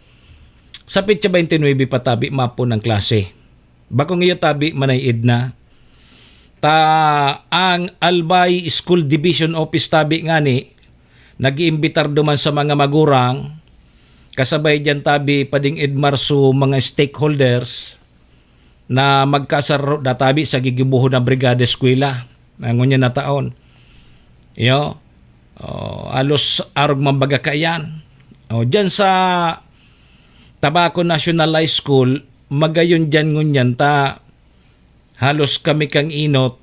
sa petsa twenty-nine pa tabi mapoon ang klase. Bakong iyo tabi, Manay Edna. Ta, ang Albay School Division Office tabi ngani, nag-iimbitar duman sa mga magurang, kasabay diyan tabi, Pading Edmar, so mga stakeholders, na magkasaro da tabi sa gigibohon na Brigada Eskwela na ngunyan na taon. Iyo, oh, halos arog man baga kaiyan. Oh, diyan sa Tabaco National High School, magayon diyan ngunyan ta halos kami kang inot,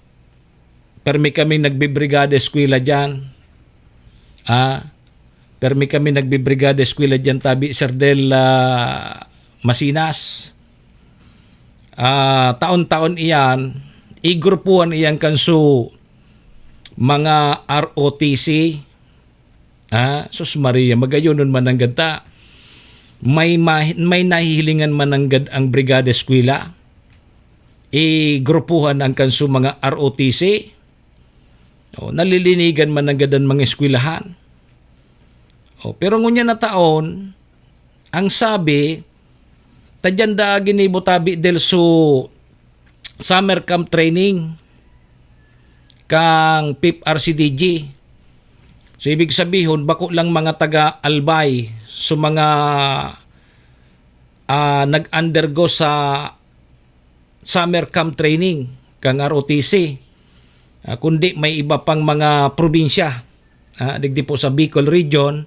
permi kami nagbibrigada eskwela diyan. Ah, permi kami nagbibrigada eskwela diyan tabi, Sir Del, ah, Masinas. Ah, taon-taon iyan, igrupuhan iyan kan su mga R O T C. Ah, sus Maria, magayonon man nanggad ta. May ma-, may nahihilingan man nanggad ang Brigada Eskwela. Igrupuhan ang kan su mga R O T C. O, nalilinigan man nanggad ang mga eskwelahan. O, pero ngunyan na taon, ang sabi, tadyan da ginibo tabi del su summer camp training kang fifth R C D G. So, ibig sabihon, bako lang mga taga Albay, so mga, ah, nag-undergo sa summer camp training kang R O T C, ah, kundi may iba pang mga probinsya, ah, digdi po sa Bicol Region,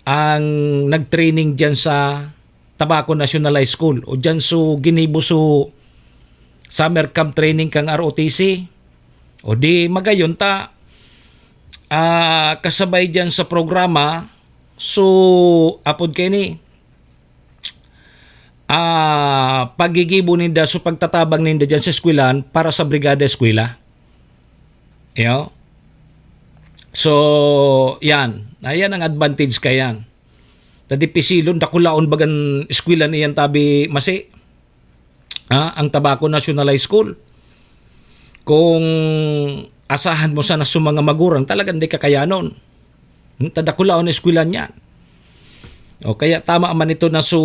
ang nag-training diyan sa Tabaco National High School o diyan su ginibo su summer camp training kang R O T C. O di magayon ta, ah, kasabay diyan sa programa, so, apod kaini, ah, paggigibo ninda, so pagtatabang ninda diyan sa eskwelahan para sa Brigada Eskwela. Iyo. So, yan. Ayan ang advantage kayan. Ta dipisilon, dakulaon bagan eskwela niyan tabi, masi. Ah, ang Tabaco National High School. Kung asahan mo sana su mga magurang, talagang di kakayanon. Hmm, ta dakulaon na eskwela niyan. O kaya tama man ito na su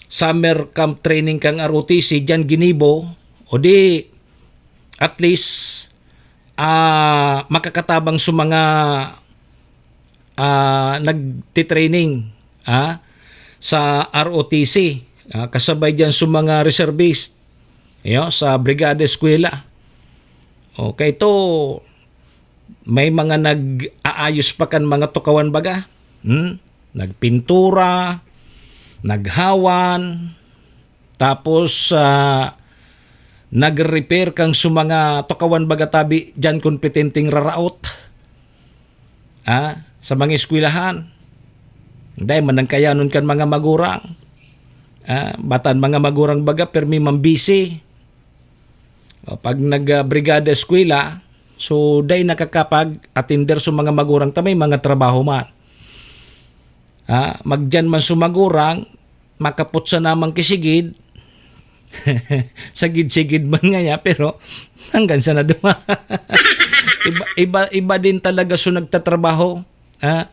summer camp training kang R O T C diyan ginibo, o di, at least, ah, makakatabang su mga, ah, nagtitraining, ah, sa R O T C, ah, kasabay diyan su mga reservist, iyo, sa Brigada Eskwela. Okay, ito, may mga nag-aayos pa kan mga tukawan baga. Hmm? Nagpintura, naghawan, tapos, ah, nag-repair kan su mga tukawan baga tabi diyan kompetenteng raraot. Ah, sa mga eskwelahan. Dai man nang kayanon kan mga magurang. Ah, batan mga magurang baga, permi man busy. O, pag nag, ah, brigada eskwela, so, dai nakakapag-atender sa mga magurang ta may mga trabaho man. Ha, magdiyan man sa magurang, makapot sa namang kisigid, Sagid-sigid man ngaya, pero hanggang sa naduma. Iba, iba, iba din talaga so nagtatrabaho. Ha?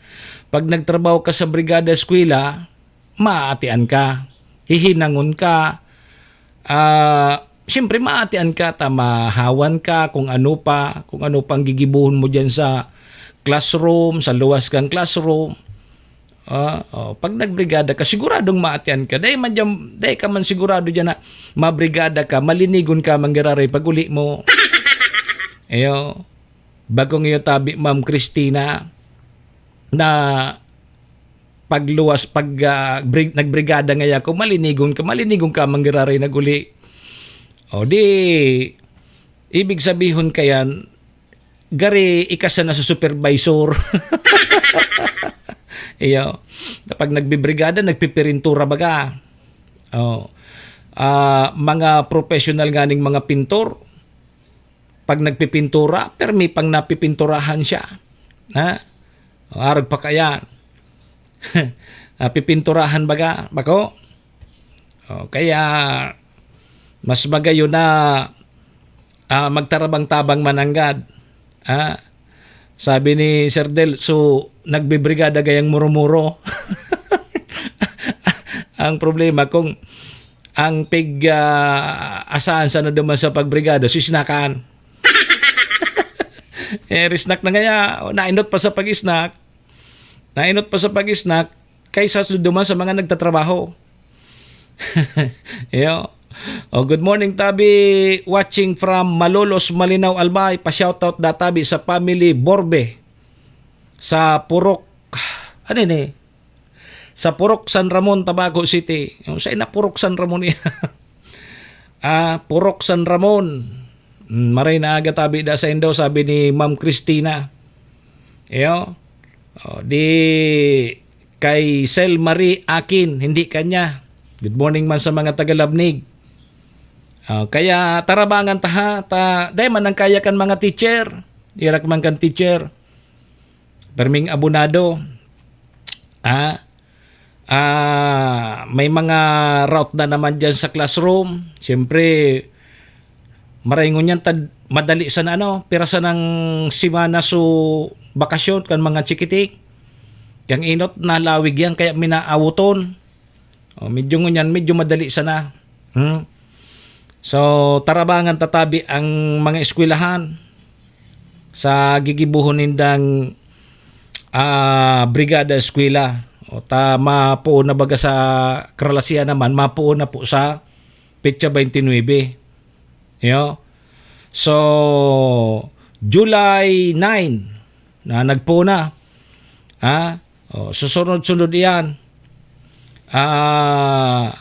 Pag nagtrabaho ka sa brigada eskwela, maatian ka, hihinangon ka, ah, siyempre maatian ka, ta mahawan ka, kung ano pa, kung ano pang gigibohon mo diyan sa classroom, sa luwas kang classroom. Ah, oh, pag nagbrigada ka, siguradong maatian ka. Dai man diyan, dai ka man sigurado diyan na mabrigada ka, malinigon ka man giraray pag uli mo. Iyo, bagong iyo tabi, Ma'am Christina, na pagluwas, pag, ah, brig-, nagbrigada ngaya ako, malinigon ka, malinigon ka man giraray nag-uli. O di, ibig sabihon kayan, gari ika sana sa supervisor. Iyo. Pag nagbibrigada, nagpipirintura baga. Oh. Ah, mga professional nganing mga pintor, pag nagpipintura, permi pang napipinturahan siya. Ha? O, arog pa kayan. Napipinturahan baga, bako? O, kaya, mas magayon na, ah, magtarabang-tabang mananggad. Ah, sabi ni Sir Del, so, nagbibrigada gayang muro-muro. Ang problema, kung ang pig, ah, asahan sana duman sa pagbrigada, so snakan. Eh, snack na ngaya, nainot pa sa pag-snack. Nainot pa sa pag-snack, kaysa su-, duman sa mga nagtatrabaho. Iyo. Oh, good morning, Tabi. Watching from Malolos, Malinao, Albay. Pa-shoutout da, Tabi, sa family Borbe. Sa Purok, ano yun eh? Sa Purok San Ramon, Tabaco City. Yung sa ina Purok San Ramon niya. Ah, Purok San Ramon. Mm, maray na aga, Tabi, da sa indo, sabi ni Ma'am Christina. Iyo. Oh, di kay Sel Marie Akin, hindi kanya. Good morning man sa mga taga Labnig. Oh, kaya tarabangan ta ha, ta, dai man ang kaya kan mga teacher. Irak man kan teacher. Perming abonado. Ah, ah, may mga route na naman diyan sa classroom. Siyempre, maray ngunyan tad-, madali sana, ano, pira sanang semana so bakasyon kan mga chikitik. Kang inot, nalawig yan, kaya minaawoton. Oh, medyo ngunyan, medyo madali sana. Hmm? So, tarabangan ta tabi ang mga eskwelahan sa gigibohon nindang, ah, brigada eskwela. O ta, mapuon na baga sa Karalasian naman, mapuon na po sa petsa twenty-nine. Yo? So, July nine na nagpuon na. Ha? O, susunod-sunod iyan. Ah,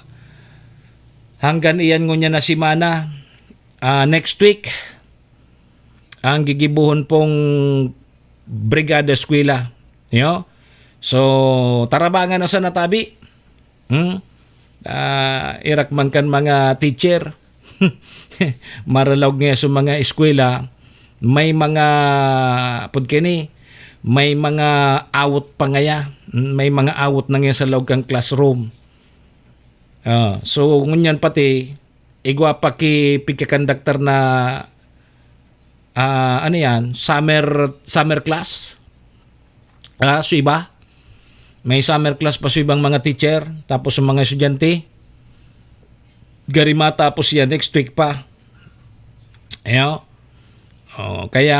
hanggang iyan ngunyan na semana, ah, next week, ang gigibohon pong Brigada Eskwela. Yo? So, tarabangan na sana tabi. Hmm? Ah, irak man kan mga teacher. Maralaog nga sa mga eskwela, may mga, pud kini, may mga awot pa ngaya. Hmm, may mga awot na ngaya sa laog kan classroom. Ah, so, ngunyan pati, igwa pa ki pigkakonduktor na, ah, ano yan, summer, summer class. Ah, so iba, may summer class pa sa ibang mga teacher, tapos sa mga estudyante, gari matapos yan, next week pa. Ayo. Oh, kaya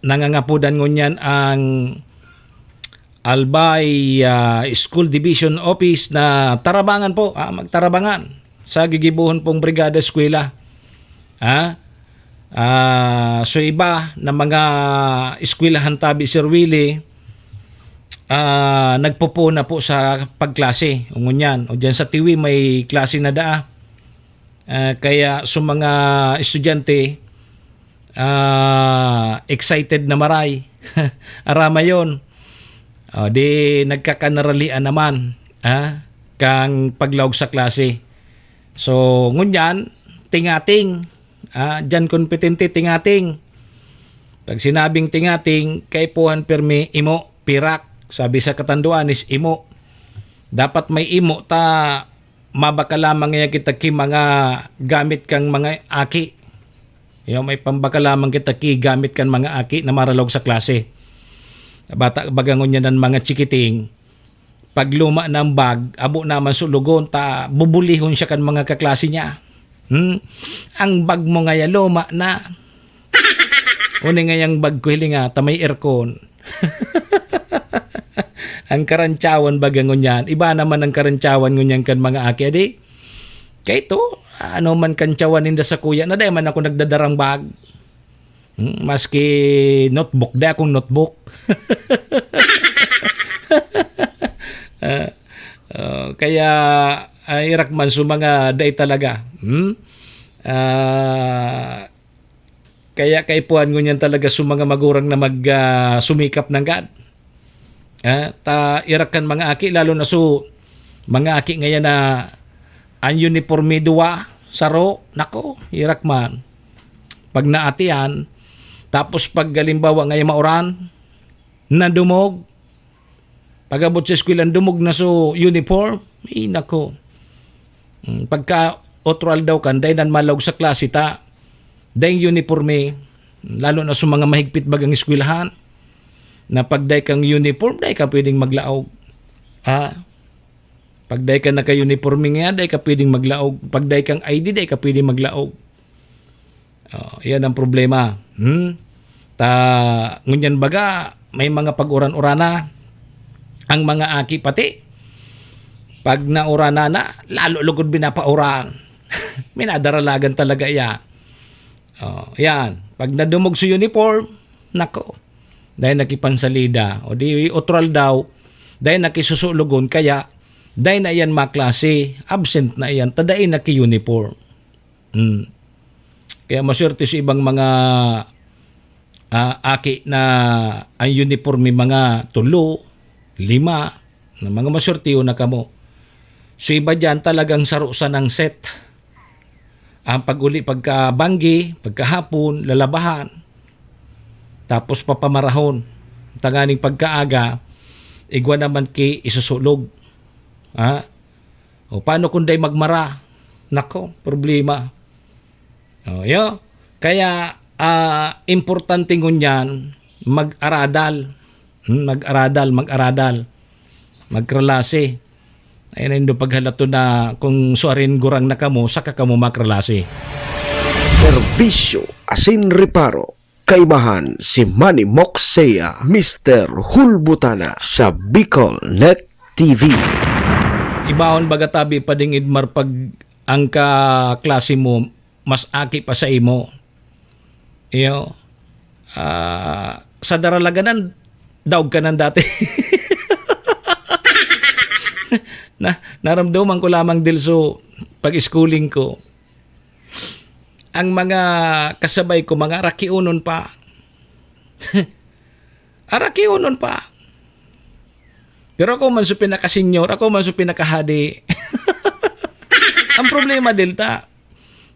nangangapodan ngunyan ang Albay, ah, School Division Office na tarabangan po, ah, magtarabangan sa gigibohon pong Brigada Eskwela. Ha? Ah, so iba na mga eskwelahan tabi, Sir Willie, ah, nagpupuon na po sa pagklase. Ngunyan, o dyan sa Tiwi, may klase na daa. Ah, kaya sa mga estudyante, ah, excited na maray. Arama yon. O, di nagkakanaralian naman, ah, kang paglaog sa klase. So, ngunyan, tingating. Ah, diyan kompetente, tingating. Pag sinabing tingating, kaipuhan pirmi, imo, pirak. Sabi sa katanduanes, imo. Dapat may imo ta mabakal lamang ngaya kita ki mga gamit kan mga aki. Iyo, may pambakal lamang kita ki gamit kan mga aki na maralaog sa klase. Bata, baga ngunyan an mga chikiting, pag luma na an bag, abo naman sulogon ta bubulihon siya kan mga kaklase niya. Hmm? Ang bag mo ngaya luma na. Uni ngayang bag ko, hiling nga, ta may aircon. Ang karantsawan baga ngunyan, iba naman ang karantsawan ngunyan kan mga aki, adi. Kaya ito, ano man kantsawan ninda sakuya, na dai man ako nagdadarang bag. Hmm, maski notebook, dai akong notebook. Ah, ah, kaya, ah, irak man sa mga dai talaga. Hmm? Ah, kaya kaipuhan ngunyan talaga sa mga magurang na mag, ah, sumikap nanggad. Ah, ta irak kan mga aki, lalo na so, mga aki ngayan na an uniporme duwa, saro, nako, irak man. Pag naatian, tapos pag halimbawa ngayon mauran, nadumog, pag-abot sa eskwela, dumog na so uniform, ay nako. Mm, pagka otro aldaw kan, dai nan malaog sa klase ta, dai uniporme, lalo na sa mga mahigpit bagang eskwelahan, na pag dai kang uniform, dai ka pwedeng maglaog. Ha? Pag dai ka naka-uniforme nga, dai ka pwedeng maglaog. Pag dai kang I D, dai ka pwedeng maglaog. Oh, yan ang problema. Hmm? Ta, ngunyan baga, may mga pag-uran-urana. Ang mga aki pati, pag naurana na, lalo lugod binapauran. Minadaralagan talaga yan. Oh, yan. Pag nadumog sa uniform, nako, dahil nakipansalida. O di, otral daw, dahil nakisusulogon, kaya dahil na iyan maklase, absent na iyan, ta dai naki-uniform. Hmm. Kaya maswerte sa ibang mga, ah, aki na ang uniforme mga tulo, lima, na mga maswertiho na kamo. So, iba diyan talagang saro sanang set. Ang pag-uli pagkabanggi, pagkahapon, lalabahan. Tapos papamarahon. Tanganing pagkaaga, igwa naman ki isusulog. Ha? O, paano kung dai magmara? Nako, problema. O, yo. Kaya, ah, importante ngunyan, mag-aradal. Hmm, mag-aradal, mag-aradal. Magkralase. Ayan, indo paghalaton na kung suarin gurang na kamo, saka kamo makralase. Serbisyo asin reparo. Kaibahan si Manny Moksea, Mister Hulbutana sa Bicol Net T V. Ibahon baga tabi pa ding Edmar pag ang kaklase mo mas aki pa sa imo. Iyo. Ah, sa daralaganan, daog ka nan dati. Na, naramdaman ko lamang, Dilso, pag-schooling ko, ang mga kasabay ko, mga arakionon pa. Arakionon pa. Pero ako man so pinaka-senior, ako man so pinakahadi. Ang problema, Delta,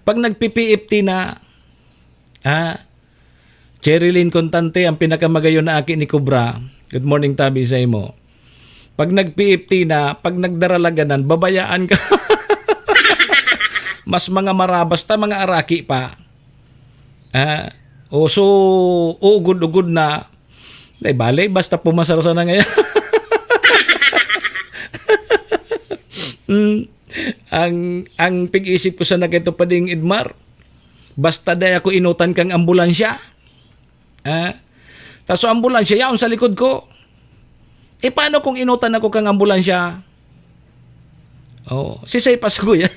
pag nagpi-P F T na, ah, Cherilyn Contante, ang pinakamagayon na aki ni Cobra. Good morning, tabi sa imo. Pag nag-P F T na, pag nagdaralaganan, babayaan ka. Mas mga marabas ta, mga araki pa. Ah, o so, ugod-ugod na. Ay, bale, basta pumasar sana ngayon. Mm. Ang, ang pig-isip ko sana kay Tupading Edmar, basta day ako inutan kang ambulansya. Ah, ta so ambulansya, yaon sa likod ko. Eh, paano kung inutan ako kang ambulansya? Oh, si Say pa sa kuya.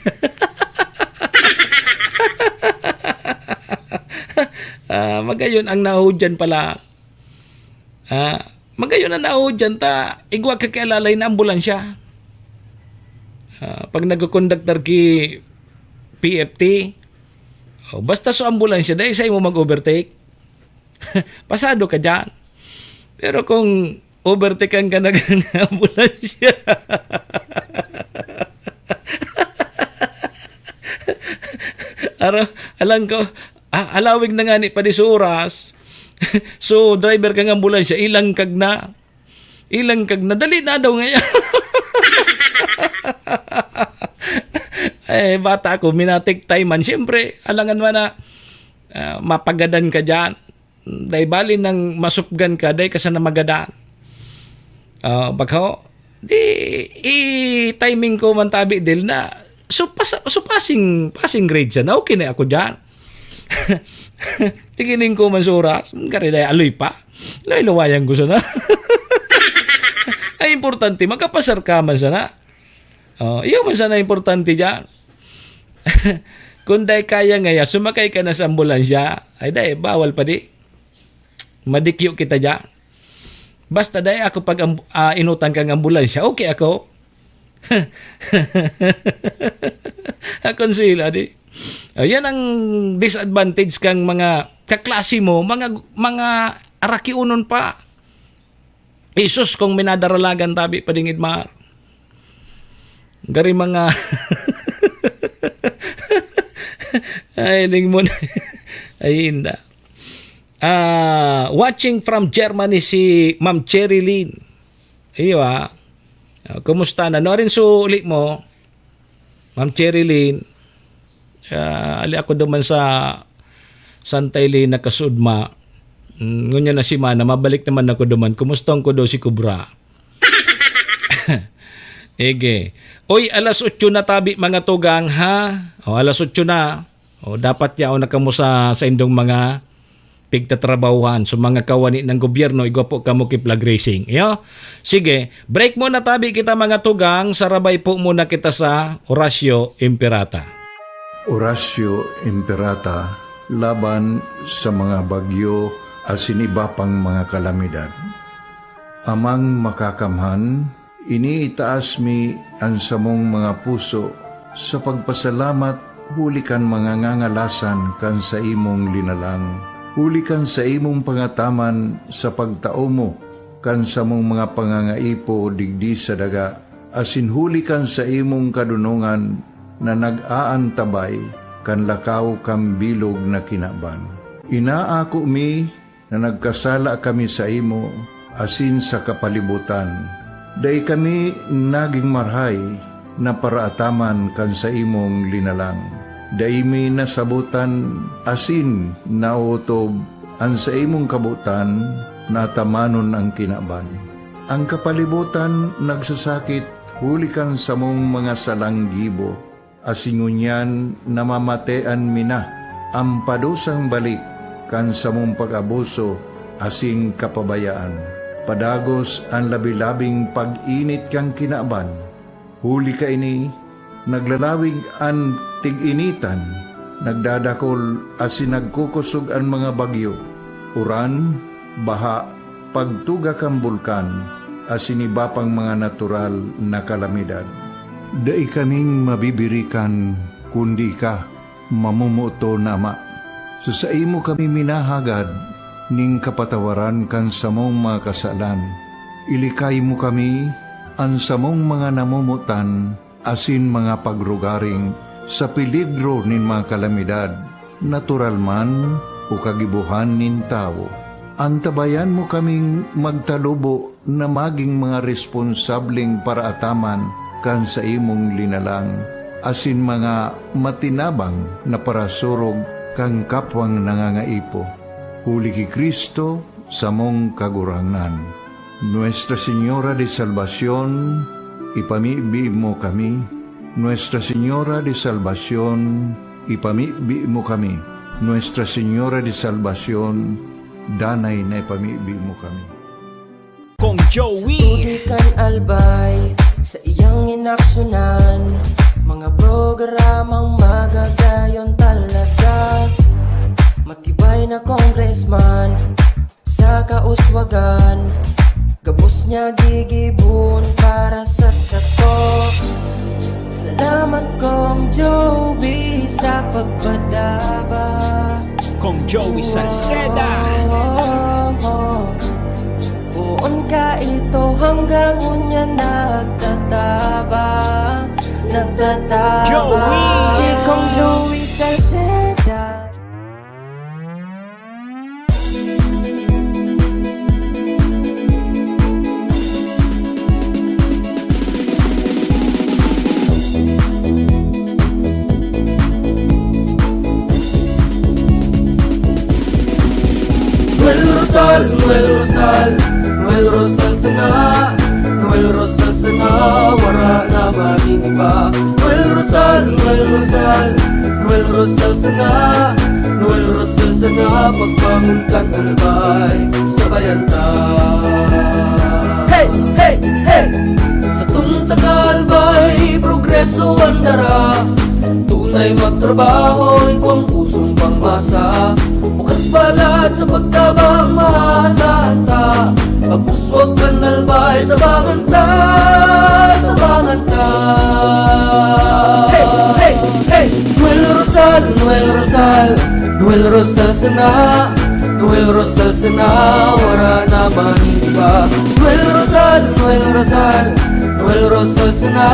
Ah, magayon ang nahuhudyan pala. Ah, magayon ang nahuhudyan ta, igwa ka kialalay na ambulansya. Ah, pag nagkukonduktor ki P F T, oh, basta so ambulansya, dahil sa imo mag-overtake. Pasado ka dyan. Pero kung overtaken ka na ng ambulansya, aro, alam ko, ah, alawig na nga ni pa di sa oras. So, driver ka ng ambulansya, ilang kag na. Ilang kag na. Dali na daw ngayon. Eh, bata ako, minatik time man. Siyempre, alangan man na, ah, mapagadan ka diyan. Dai bali nang masupgan ka, dai ka sana magadan. Ah, bako, di, i-timing ko man tabi, Del, na so, pas-, so passing, passing grade sana. Okay na ako diyan. Tigining ko man sa oras, kari na aloy pa. Laway-lawayan ko sana. Ay, importante, makapasar ka man sana. Oh, iyo man sana importante diyan. Kung dai kaya ngaya, sumakay ka na sa ambulansya. Ay, dai, bawal pa di. Madikyo kita diyan. Basta dai ako pag amb-, ah, inutan kang ambulansya, okay ako. Akong sila, di. Oh, yan ang disadvantage kang mga kaklase mo, mga, mga arakiunon pa. Isus, kung minadaralagan tabi pa dingid maar. Gari mga Ay, ning mo na. Ay, inda. Ah, watching from Germany si Ma'am Cherry Lynn. Iyo, ah. Ah, kumusta na? No, rin suli mo, Ma'am Cherry Lynn. Ah, ali ako duman sa Santa Elena, Kasudma. Mm, ngunyan na semana, mabalik naman ako duman. Kumusta ko daw si Kubra? Ege. Oy, alas otso na tabi, mga tugang, ha? O, alas otso na. O, dapat yaon na kamo sa, sa indong mga pigtatrabahuhan. So, mga kawani ng gobyerno, igwa po kamo ki flag raising. Iyo? Sige, break muna tabi kita, mga tugang. Sarabay po muna kita sa Oratio Imperata. Oratio Imperata laban sa mga bagyo asin iba pang mga kalamidad. Amang Makakamhan, iniitaas mi an samong mga puso sa pagpasalamat huli kan mga ngangalasan kan saimong linalang, huli kan saimong pangataman sa pagtao mo kan samong mga pangangaipo digdi sa daga, asin huli kan saimong kadonongan na nag-aantabay kan lakaw kan bilog na kinaban. Inaako mi na nagkasala kami saimo asin sa kapalibutan. Dai kami nagin marahay na paraataman kan saimong linalang. Dai mi nasabotan asin naotob an saimong kabotan na atamanon an kinaban. An kapalibotan nagsasakit huli kan samong mga salang gibo, asin ngunyan namamatean mi na an padusang balik kan samong pag-abuso asin kapabayaan. Padagos an labi-labing pag-init kan kinaban. Huli kaini, naglalawig an tig-initan, nagdadakol asin nagkukosog an mga bagyo, uran, baha, pagtuga kan bulkan, asin iba pang mga natural na kalamidad. Dai kaming mabibirikan, kundi ika, mamomoton na Ama. Sa saimo kami minahagad nin kapatawaran kan samong mga kasalan. Ilikay mo kami, an samong mga namomotan, asin mga pagrugaring sa peligro nin mga kalamidad, natural man o kagibohan nin tawo. Antabayan mo kaming magtalubo na magin mga responsableng paraataman kan saimong linalang, asin mga matinabang na parasurog kan kapwang nangangaipo. Huli ki Cristo, samong Kagurangnan. Nuestra Señora de Salvacion, ipamibi mo kami. Nuestra Señora de Salvacion, ipamibi mo kami. Nuestra Señora de Salvacion, danay na ipamibi mo kami. Kong Joey. Tubig kan Albay, sa iyang inaksyunan, mga programang magagayon talaga. Matibay na congressman, sa kauswagan, gabos niya gigibon para sa sato. Salamat, Kong Joey, sa pagpadaba. Kong Joey Salceda. Poon ka ito hanggang unya nagtataba, nagtataba. Joey. Si Kong Joey Salceda. Noel Rosal, Noel Rosal sana, Noel Rosal sana, wara na man iba. Noel Rosal, Noel Rosal, Noel Rosal sana, Noel Rosal sana, pagbangon kan Albay, sabayan ta. Hey, hey, hey! Satong taga-Albay, progreso ang dara. Tunay magtrabaho, igwang pusong pangmasa. Bukas palad sa pagtabang, maasahan ta. Pagpuswag kan Albay, tabangan ta, tabangan ta. Hey, hey, hey! Noel Rosal, Noel Rosal, Noel Rosal sana, Noel Rosal sana, wara na man iba. Noel Rosal, Noel Rosal, Noel Rosal sana,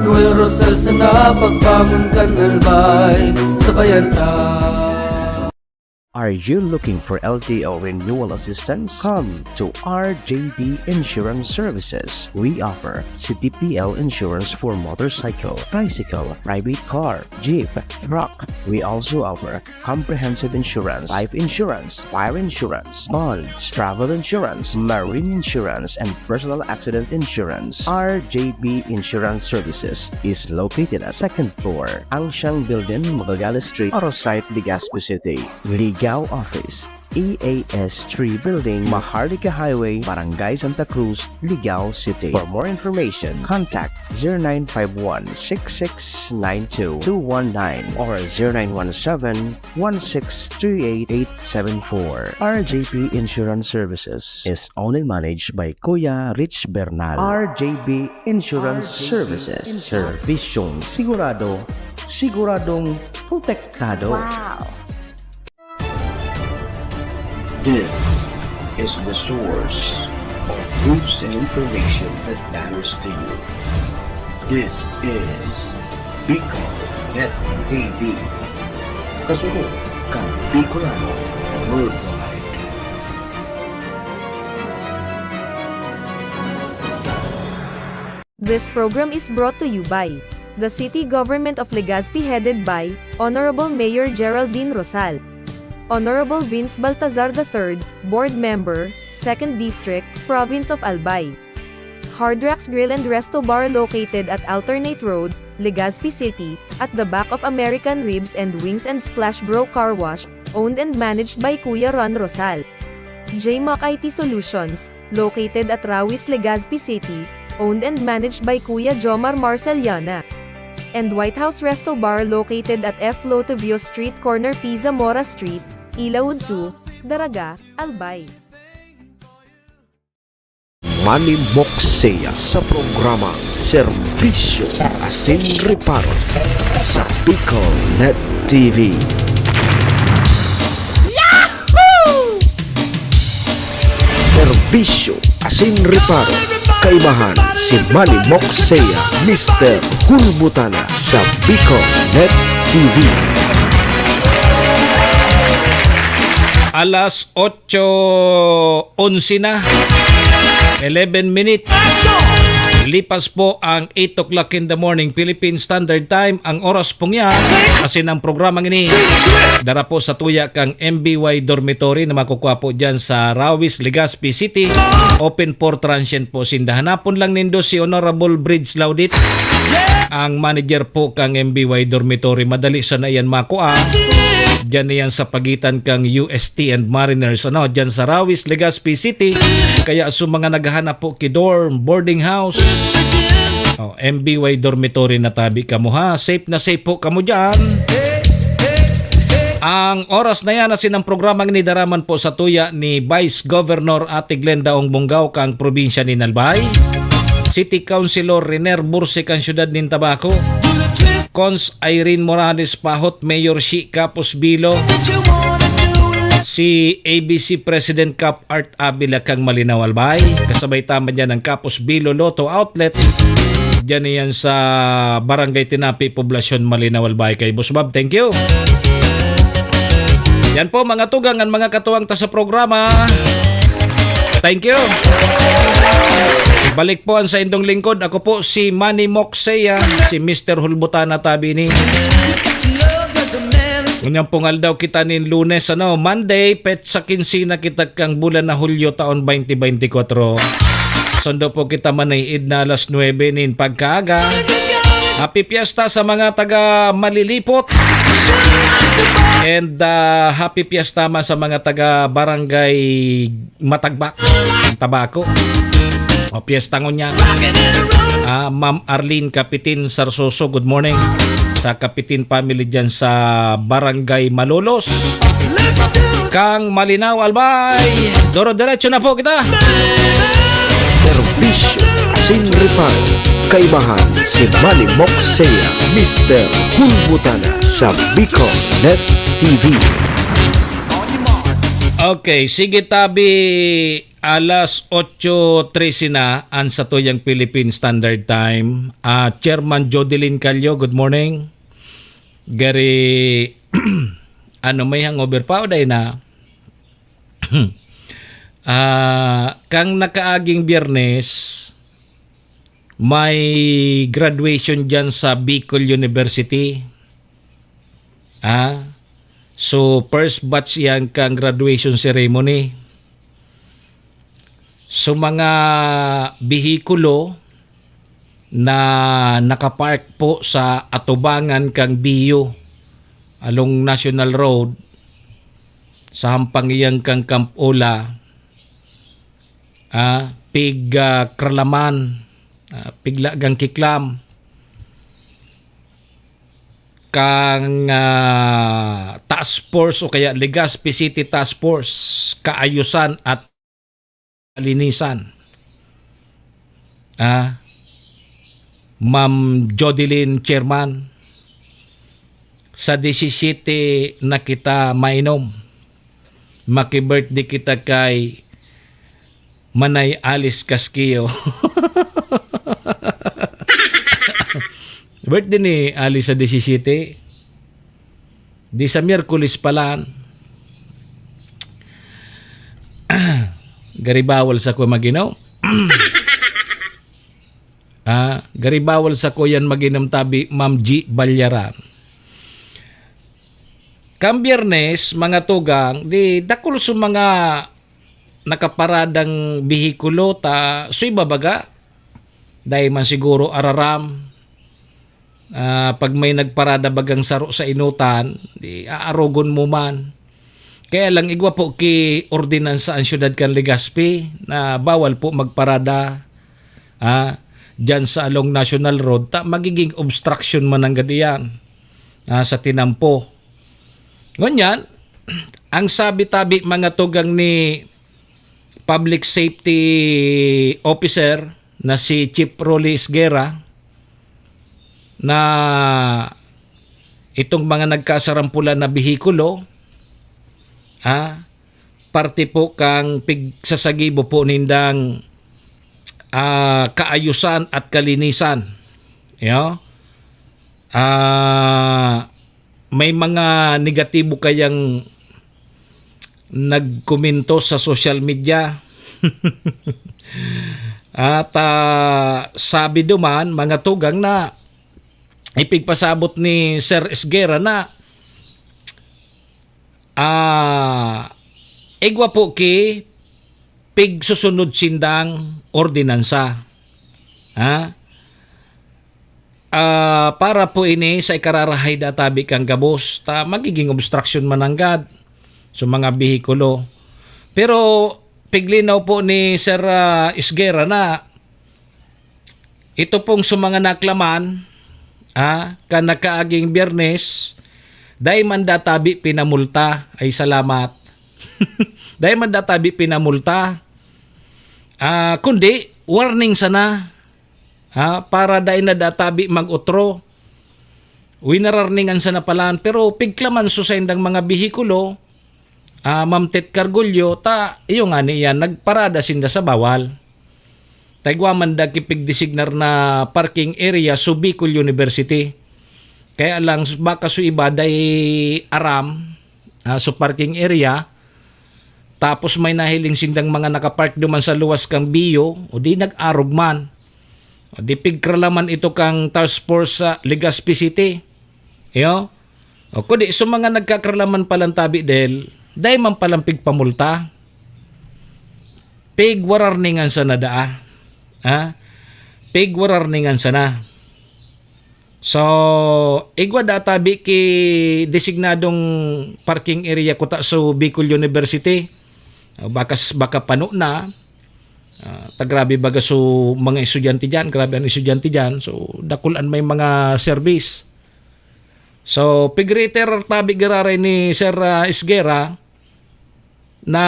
Noel Rosal sana, pagbangon kan Albay, sabayan ta. Are you looking for L T O renewal assistance? Come to R J B Insurance Services. We offer C T P L insurance for motorcycle, tricycle, private car, jeep, truck. We also offer comprehensive insurance, life insurance, fire insurance, bonds, travel insurance, marine insurance, and personal accident insurance. R J B Insurance Services is located at second floor, Angsiang Building, Magallanes Street, Arosite, Legazpi City. Ligao Office, E A S three Building, Maharlika Highway, Barangay Santa Cruz, Ligao City. For more information, contact zero nine five one six six nine two two one nine or zero nine one seven one six three eight eight seven four. R J P Insurance Services is owned and managed by Kuya Rich Bernal. R J B Insurance Services. Servisyong sigurado, siguradong protektado. Wow! This is the source of news and information that matters to you. This is Bicol Net T V. Kasunod kan Bicolano Worldwide. This program is brought to you by the City Government of Legazpi, headed by Honorable Mayor Geraldine Rosal, Honorable Vince Baltazar the third, Board Member, Second District, Province of Albay. Hard Rocks Grill and Resto Bar, located at Alternate Road, Legazpi City, at the back of American Ribs and Wings and Splash Bro Car Wash, owned and managed by Kuya Ron Rosal. J Mac I T Solutions, located at Rawis, Legazpi City, owned and managed by Kuya Jomar Marceliana. And White House Resto Bar, located at F Lotovio Street, corner P Zamora Street, Ilaud two, Daraga, Albay. Manny Moxea sa programang Serbisyo Asin Reparo sa Bicol Net T V. Yahoo! Serbisyo Asin Reparo, kaibahan si Manny Moxea, Mister Hulbutana sa Bicol Net T V. Alas otso onse na, eleven minutes. Lipas po ang eight o'clock in the morning, Philippine Standard Time. Ang oras pong yan, asin ang programang ini, dara po sa tuya kang M B Y Dormitory na makukuha po dyan sa Rawis, Legazpi City. Open for transient po sinda. Hanapon lang nindo si Honorable Bridge Laudit, ang manager po kang M B Y Dormitory. Madali sana yan makua. Diyan na yan sa pagitan kang U S T and Mariners, ano, diyan sa Rawis, Legazpi City. Kaya sa mga naghahanap po ki dorm, boarding house, oh, M B Y Dormitory na tabi kamo, ha. Safe na safe po kamo diyan. Ang oras na yan, asin ang programang ini dara man po sa tuya ni Vice Governor Ate Glenda Ong Bongao kang probinsya ni Albay, City Councilor Riner Burse kang siyudad nin Tabaco, Cons Irene Morales Pahot, Mayor Shi Capos Bilo, si A B C President Cap Art Avila kang Malinao, Albay. Kasabay ta man diyan ang Capos Bilo Lotto Outlet. Diyan na yan sa Barangay Tinapi, Poblacion, Malinao, Albay. Kay Boss Bob, thank you. Yan po, mga tugang, ang mga katuwang ta sa programa. Thank you. Balik po ang sa indong lingkod. Ako po si Manny Moxea, si Mister Hulbutana tabi ni. Ngunyan pong aldaw kita nin Lunes, ano, Monday, petsa kinse na kita kang bulan na Hulyo, taon twenty twenty-four. Sundo po kita man ay id na alas nuebe nin pagkaaga. Happy Fiesta sa mga taga Malilipot. And, ah, happy Fiesta man sa mga taga Barangay Matagbak, Tabaco. O, piyesta ngunyan. Ah, Ma'am Arlene Kapitin Sarsoso, good morning. Sa Kapitin family dyan sa Barangay Malolos. Kang Malinaw, Albay. Doro-diretso na po kita. Serbisyo sin reparo. Kaibahan si Manny Moxea, Mister Hulbutana sa Bicol Net T V. Okay, sige tabi, alas otso trese na an satuyang Philippine Standard Time. Ah, Chairman Jodeline Callo, good morning. Gary, ano, may hangover pa o day na? Ah, kang nakaaging Biyernes, may graduation dyan sa Bicol University. Ah, so first batch yan kang graduation ceremony. So mga behikulo na nakapark po sa atubangan kang B U along National Road, sa hampang iyan kang Camp Ola, ah, pig, ah, kralaman, ah, piglagang kiklam, kang, ah, task force o kaya Legazpi City Task Force, kaayusan at kalinisan. Ah, Ma'am Jodeline Chairman, sa disisiyete na kita mainom. Maki-birthday kita kay Manay Alice Casquillo. Birthday ni Alice sa disisiyete. Di sa Miyerkules pa lang. Gari bawal sa ko mag-inom. Ah, gari bawal sa ko yan mag-inom tabi, Ma'am G Balyaran. Kang Biyernes, mga tugang, di dakul sa mga nakaparadang behikulo ta so ibabaga. Dai man siguro araram. Ah, pag may nagparada bagang saro sa inutan, di aarogon mo man. Kaya lang igwa po ki ordinansa ang syudad kan Legazpi na bawal po magparada, ah, dyan sa along National Road, ta magiging obstruction man nanggad iyan, ah, sa tinampo. Ngunyan, ang sabi-tabi mga tugang ni Public Safety Officer na si Chief Rolly Esguerra na itong mga nagkasarampulan na behikulo, ah, parte po kang pigsasagibo po nindang, ah, kaayusan at kalinisan. Yo? Ah, may mga negatibo kayang nagkomento sa social media. At, ah, sabi duman, mga tugang, na ipigpasabot ni Sir Esguerra na, ah, igwa po ki pigsusunod sindang ordinansa. Ha? Ah, para po ini sa ikararahay da tabi kan gabos, ta magiging obstruction man nanggad sa mga behikulo. Pero piglinaw po ni Sir, ah, Esguerra na ito pong sa mga naklaman, ah, kan nakaaging Biyernes, dai man da tabi pinamulta. Ay, salamat. Dai man da tabi pinamulta. Ah, kundi, warning sana. Ha, para dai na da tabi mag-otro. Winararningan sana palan, pero pigklaman so saindang mga behikulo, ah, Ma'am Tet Cargullo, ta iyo ngani iyan, nagparada sinda sa bawal. Ta igwa man da ki pigdesignar na parking area so Bicol University. Kaya lang, baka so iba dai aram, ah, so parking area, tapos may nahiling sindang mga nakapark duman sa luwas kan B U, o di nag-arog man. O di pigkralaman ito kang task force sa Legazpi City. Iyo? O kudi, so mga nagkakarlaman palang tabi, Del, dai man palang pigpamulta. Pigwararningan sana daa. Ha? Pigwararningan sana. So, igwa da tabi ki designadong parking area kuta so Bicol University. O, bakas-, baka pano na. Ah, ta grabe baga so mga estudyante diyan, grabe ang estudyante diyan. So, dakul an may mga service. So, pig-reiterar tabi giraray ni Sir, ah, Esguerra na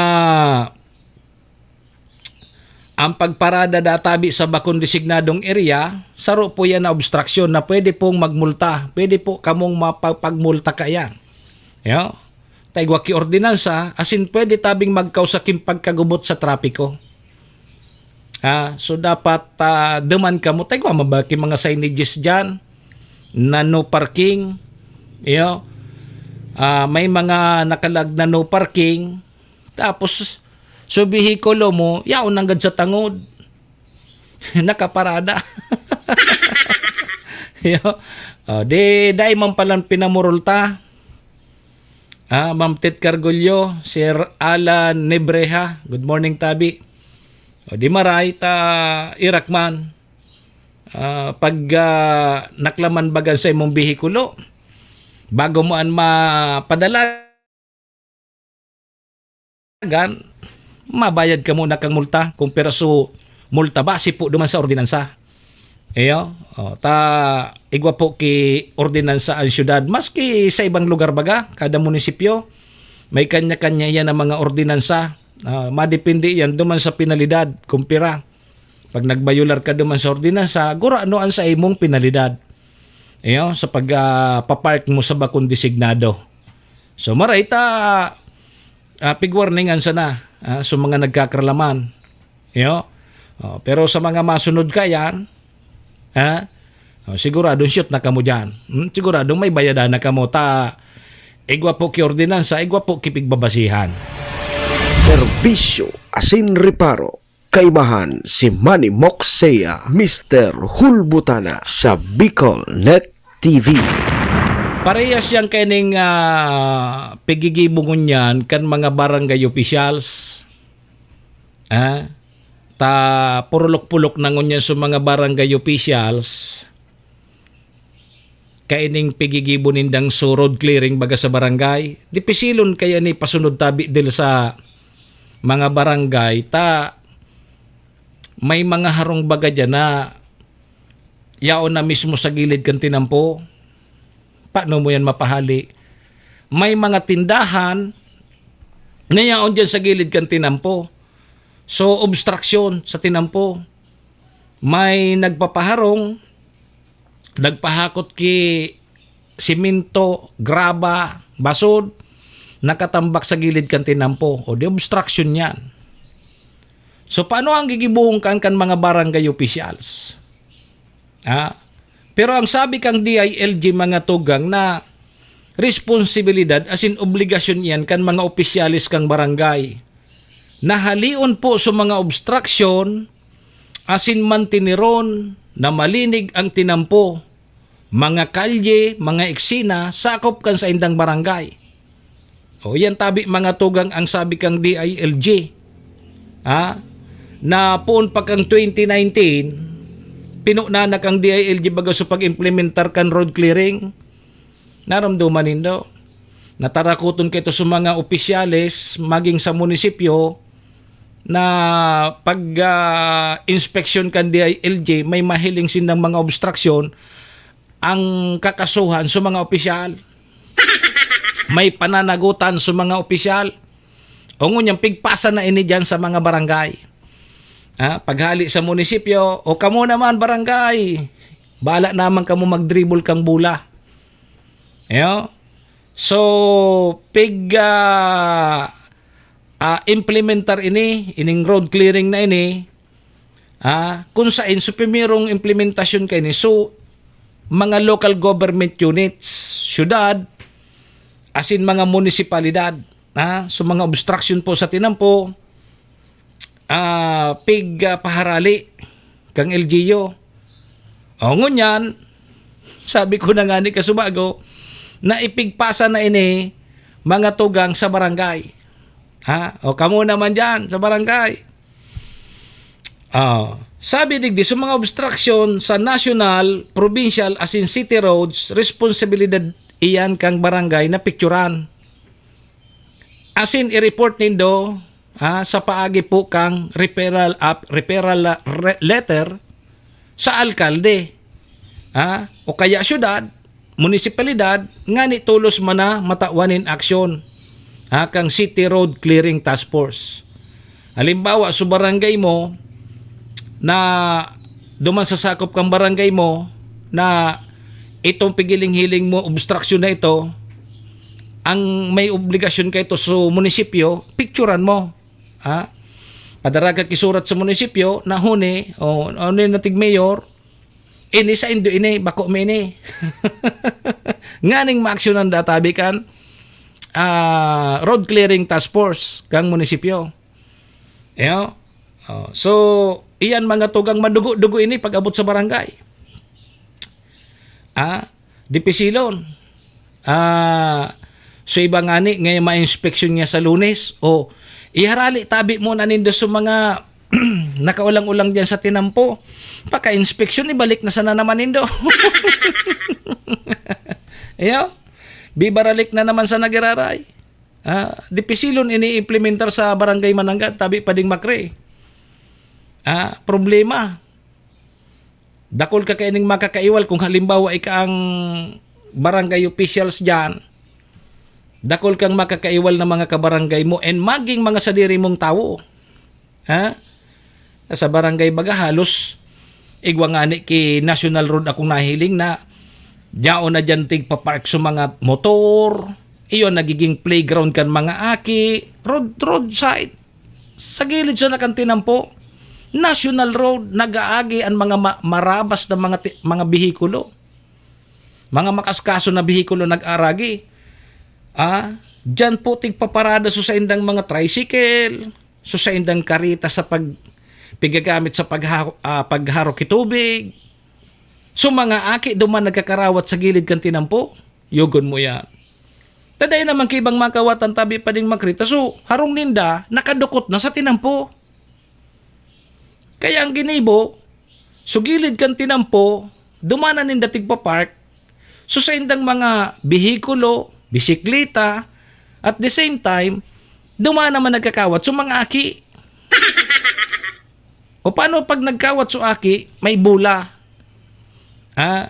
ang pagparada da tabi sa bakong designadong area, saro po yan na obstruction na pwede pong magmulta. Pwede po kamong mapagmulta kaya. Yo? Ta igwa ki ordinansa, asin pwede tabing magkausa king pagkagubot sa trapiko. Ah, so dapat, ah, duman kamo, ta igwa man ba ki mga signages diyan na no parking? Iyo. Ah, may mga nakalag na no parking. Tapos, so behikulo mo, yaon nanggad sa tangod. Nakaparada. Iyo. Oh, di, dai man palang pinamurulta. Ah, Ma'am Tet Cargullo, Sir Alan Nebreha, good morning, tabi. O di maray ta irak man. Ah, pag, ah, naklaman bagan sa imong behikulo, bago mo an mapadalagan, mabayad ka muna kang multa, kung piraso multa base po duman sa ordinansa. Iyo, o, ta igwa po ki ordinansa ang syudad. Maski sa ibang lugar baga, kada munisipyo, may kanya-kanya yan ang mga ordinansa. Ah, madepende yan duman sa penalidad, kung pira. Pag nagbayular ka duman sa ordinansa, gurano an sa imong penalidad. Iyo, sa pag, ah, papark mo sa bakong designado. So, maray ta, ah, pigwarningan sana, ah, sa mga nagkakarlaman. Iyo. Oh, pero sa mga masunod ka yan, ha? Oh, siguradong shoot na kamo dyan. Hmm? Siguradong may bayadan na kamo. Ta, igwa po ki ordinansa, igwa po ki pigbabasihan. Serbisyo asin reparo. Kaibahan si Manny Moxea, Mister Hulbutana sa Bicol Net T V. Parehas yang kaining, ah, pigigibo ngunyan kan mga barangay officials. Ah, ta purulok-pulok na ngunyan sa mga barangay officials. Kaining pigigibo nindang so road clearing baga sa barangay. Dipisilon kaya ni pasunod tabi dil sa mga barangay ta may mga harong baga dyan na yaon na mismo sa gilid kan tinampo. Paano mo yan mapahali? May mga tindahan na yaon dyan sa gilid kan tinampo. So, obstruction sa tinampo. May nagpapaharong, nagpahakot ki simento, graba, basod, nakatambak sa gilid kan tinampo. O di obstruction yan. So, paano ang gigibuhon kan, kan mga barangay officials? Ah, pero ang sabi kang D I L G, mga tugang, na responsibilidad asin obligasyon iyan kan mga opisyales kang barangay. Nahalion po sa mga obstruction asin mantineron na malinig ang tinampo, mga kalye, mga eksena, sakop kan saindang barangay. O, yan tabi, mga tugang, ang sabi kang D I L G. Ha? Na poon pa kang twenty nineteen, pinuna na kang D I L G baga sa pag-implementar kan road clearing. Naramdaman nindo? Natarakoton kaito sa mga opisyales, maging sa munisipyo, na pag, ah, inspeksyon kan D I L G, may mahiling sindang mga obstruction, ang kakasuhan sa mga opisyal. May pananagutan sa mga opisyal. O ngunyan, pigpasa na ini dyan sa mga barangay. Ha? Paghali sa munisipyo, o kamo naman, barangay, bala naman kamo magdribol kang bola. Ayo? So, pig, ah, ah, implementar ini, ining road clearing na ini, ah, kung sain, so, primerong implementasyon kaini, so, mga local government units, syudad, asin mga munisipalidad, ah, so, mga obstruction po sa tinampo, ah, pig, ah, paharali kang L G U. O, ngunyan, sabi ko na nga ni kasubago, na ipigpasa na ini, mga tugang sa barangay. Ha? O kamo naman diyan sa barangay. Ah, sabi digdi, sa mga obstruction sa national, provincial, asin city roads, responsibilidad iyan kang barangay na picturan. Asin i-report nindo, ha, sa paagi po kang referral, ap-, referral la-, re-, letter sa alkalde, ha, o kaya syudad, munisipalidad, ngani tolos man na matawan nin aksyon, ha, kang City Road Clearing Task Force. Halimbawa, sa barangay mo na duman sa sakop kang barangay mo na itong pigiling-hiling mo, obstruction na ito, ang may obligasyon ka ito sa munisipyo, picturan mo. Ha? Padara ka kisurat sa munisipyo, na huni, o ano na tig mayor, ini saindo ini, bako mi ini. Nganing maaksyonan da tabi kan, ah, road clearing task force kang munisipyo. Iyo. Oh, so, iyan mga tugang madugo-dugo ini pag-abot sa barangay. Ah, dipisilon. Ah, so iba ngani nga ma-inspeksyon niya sa Lunes. O, iharali tabi mo na nindo sa mga nakaulang-ulang diyan sa tinampo. Pagka-inspeksyon, ibalik na sana naman nindo. Iyo, bibaralik na naman sa nagiraray. Ah, dipisilon ini implementar sa barangay mananggad, tabi pa ding makre. Ah, problema. Dakul ka kaining makakaiwal kung halimbawa ika ang barangay officials diyan. Dakul kang makakaiwal na mga kabarangay mo and maging mga sadiri mong tawo. Ha? Sa barangay baga halos igwa ngani ki National Road akong nahiling na diyaon na diyan tigpa-park sa mga motor. Iyon nagiging playground kan mga aki. Road, roadside. Sa gilid sa nakantinampo. National Road, nag-aagi ang mga ma-, marabas na mga ti-, mga behikulo. Mga makaskaso na behikulo nag-aragi. Ah, diyan po tigpaparada sa saindang mga tricycle, sa saindang kareta sa pag-, pigagamit sa pagha-, ah, pagharok ki tubig. So, mga aki duman nagkakarawat sa gilid kan tinampo. Yugon mo yan. Taday naman ki ibang makawatan tabi pa ding makrita. So, harong ninda, nakadukot na sa tinampo. Kaya ang ginibo, sugilid kan tinampo, dumanan ninda tigpa-park, so saindang mga behikulo, bisikleta, at the same time, duman naman nagkakawat so mga aki. O paano pag nagkawat so aki, may bola? Ha?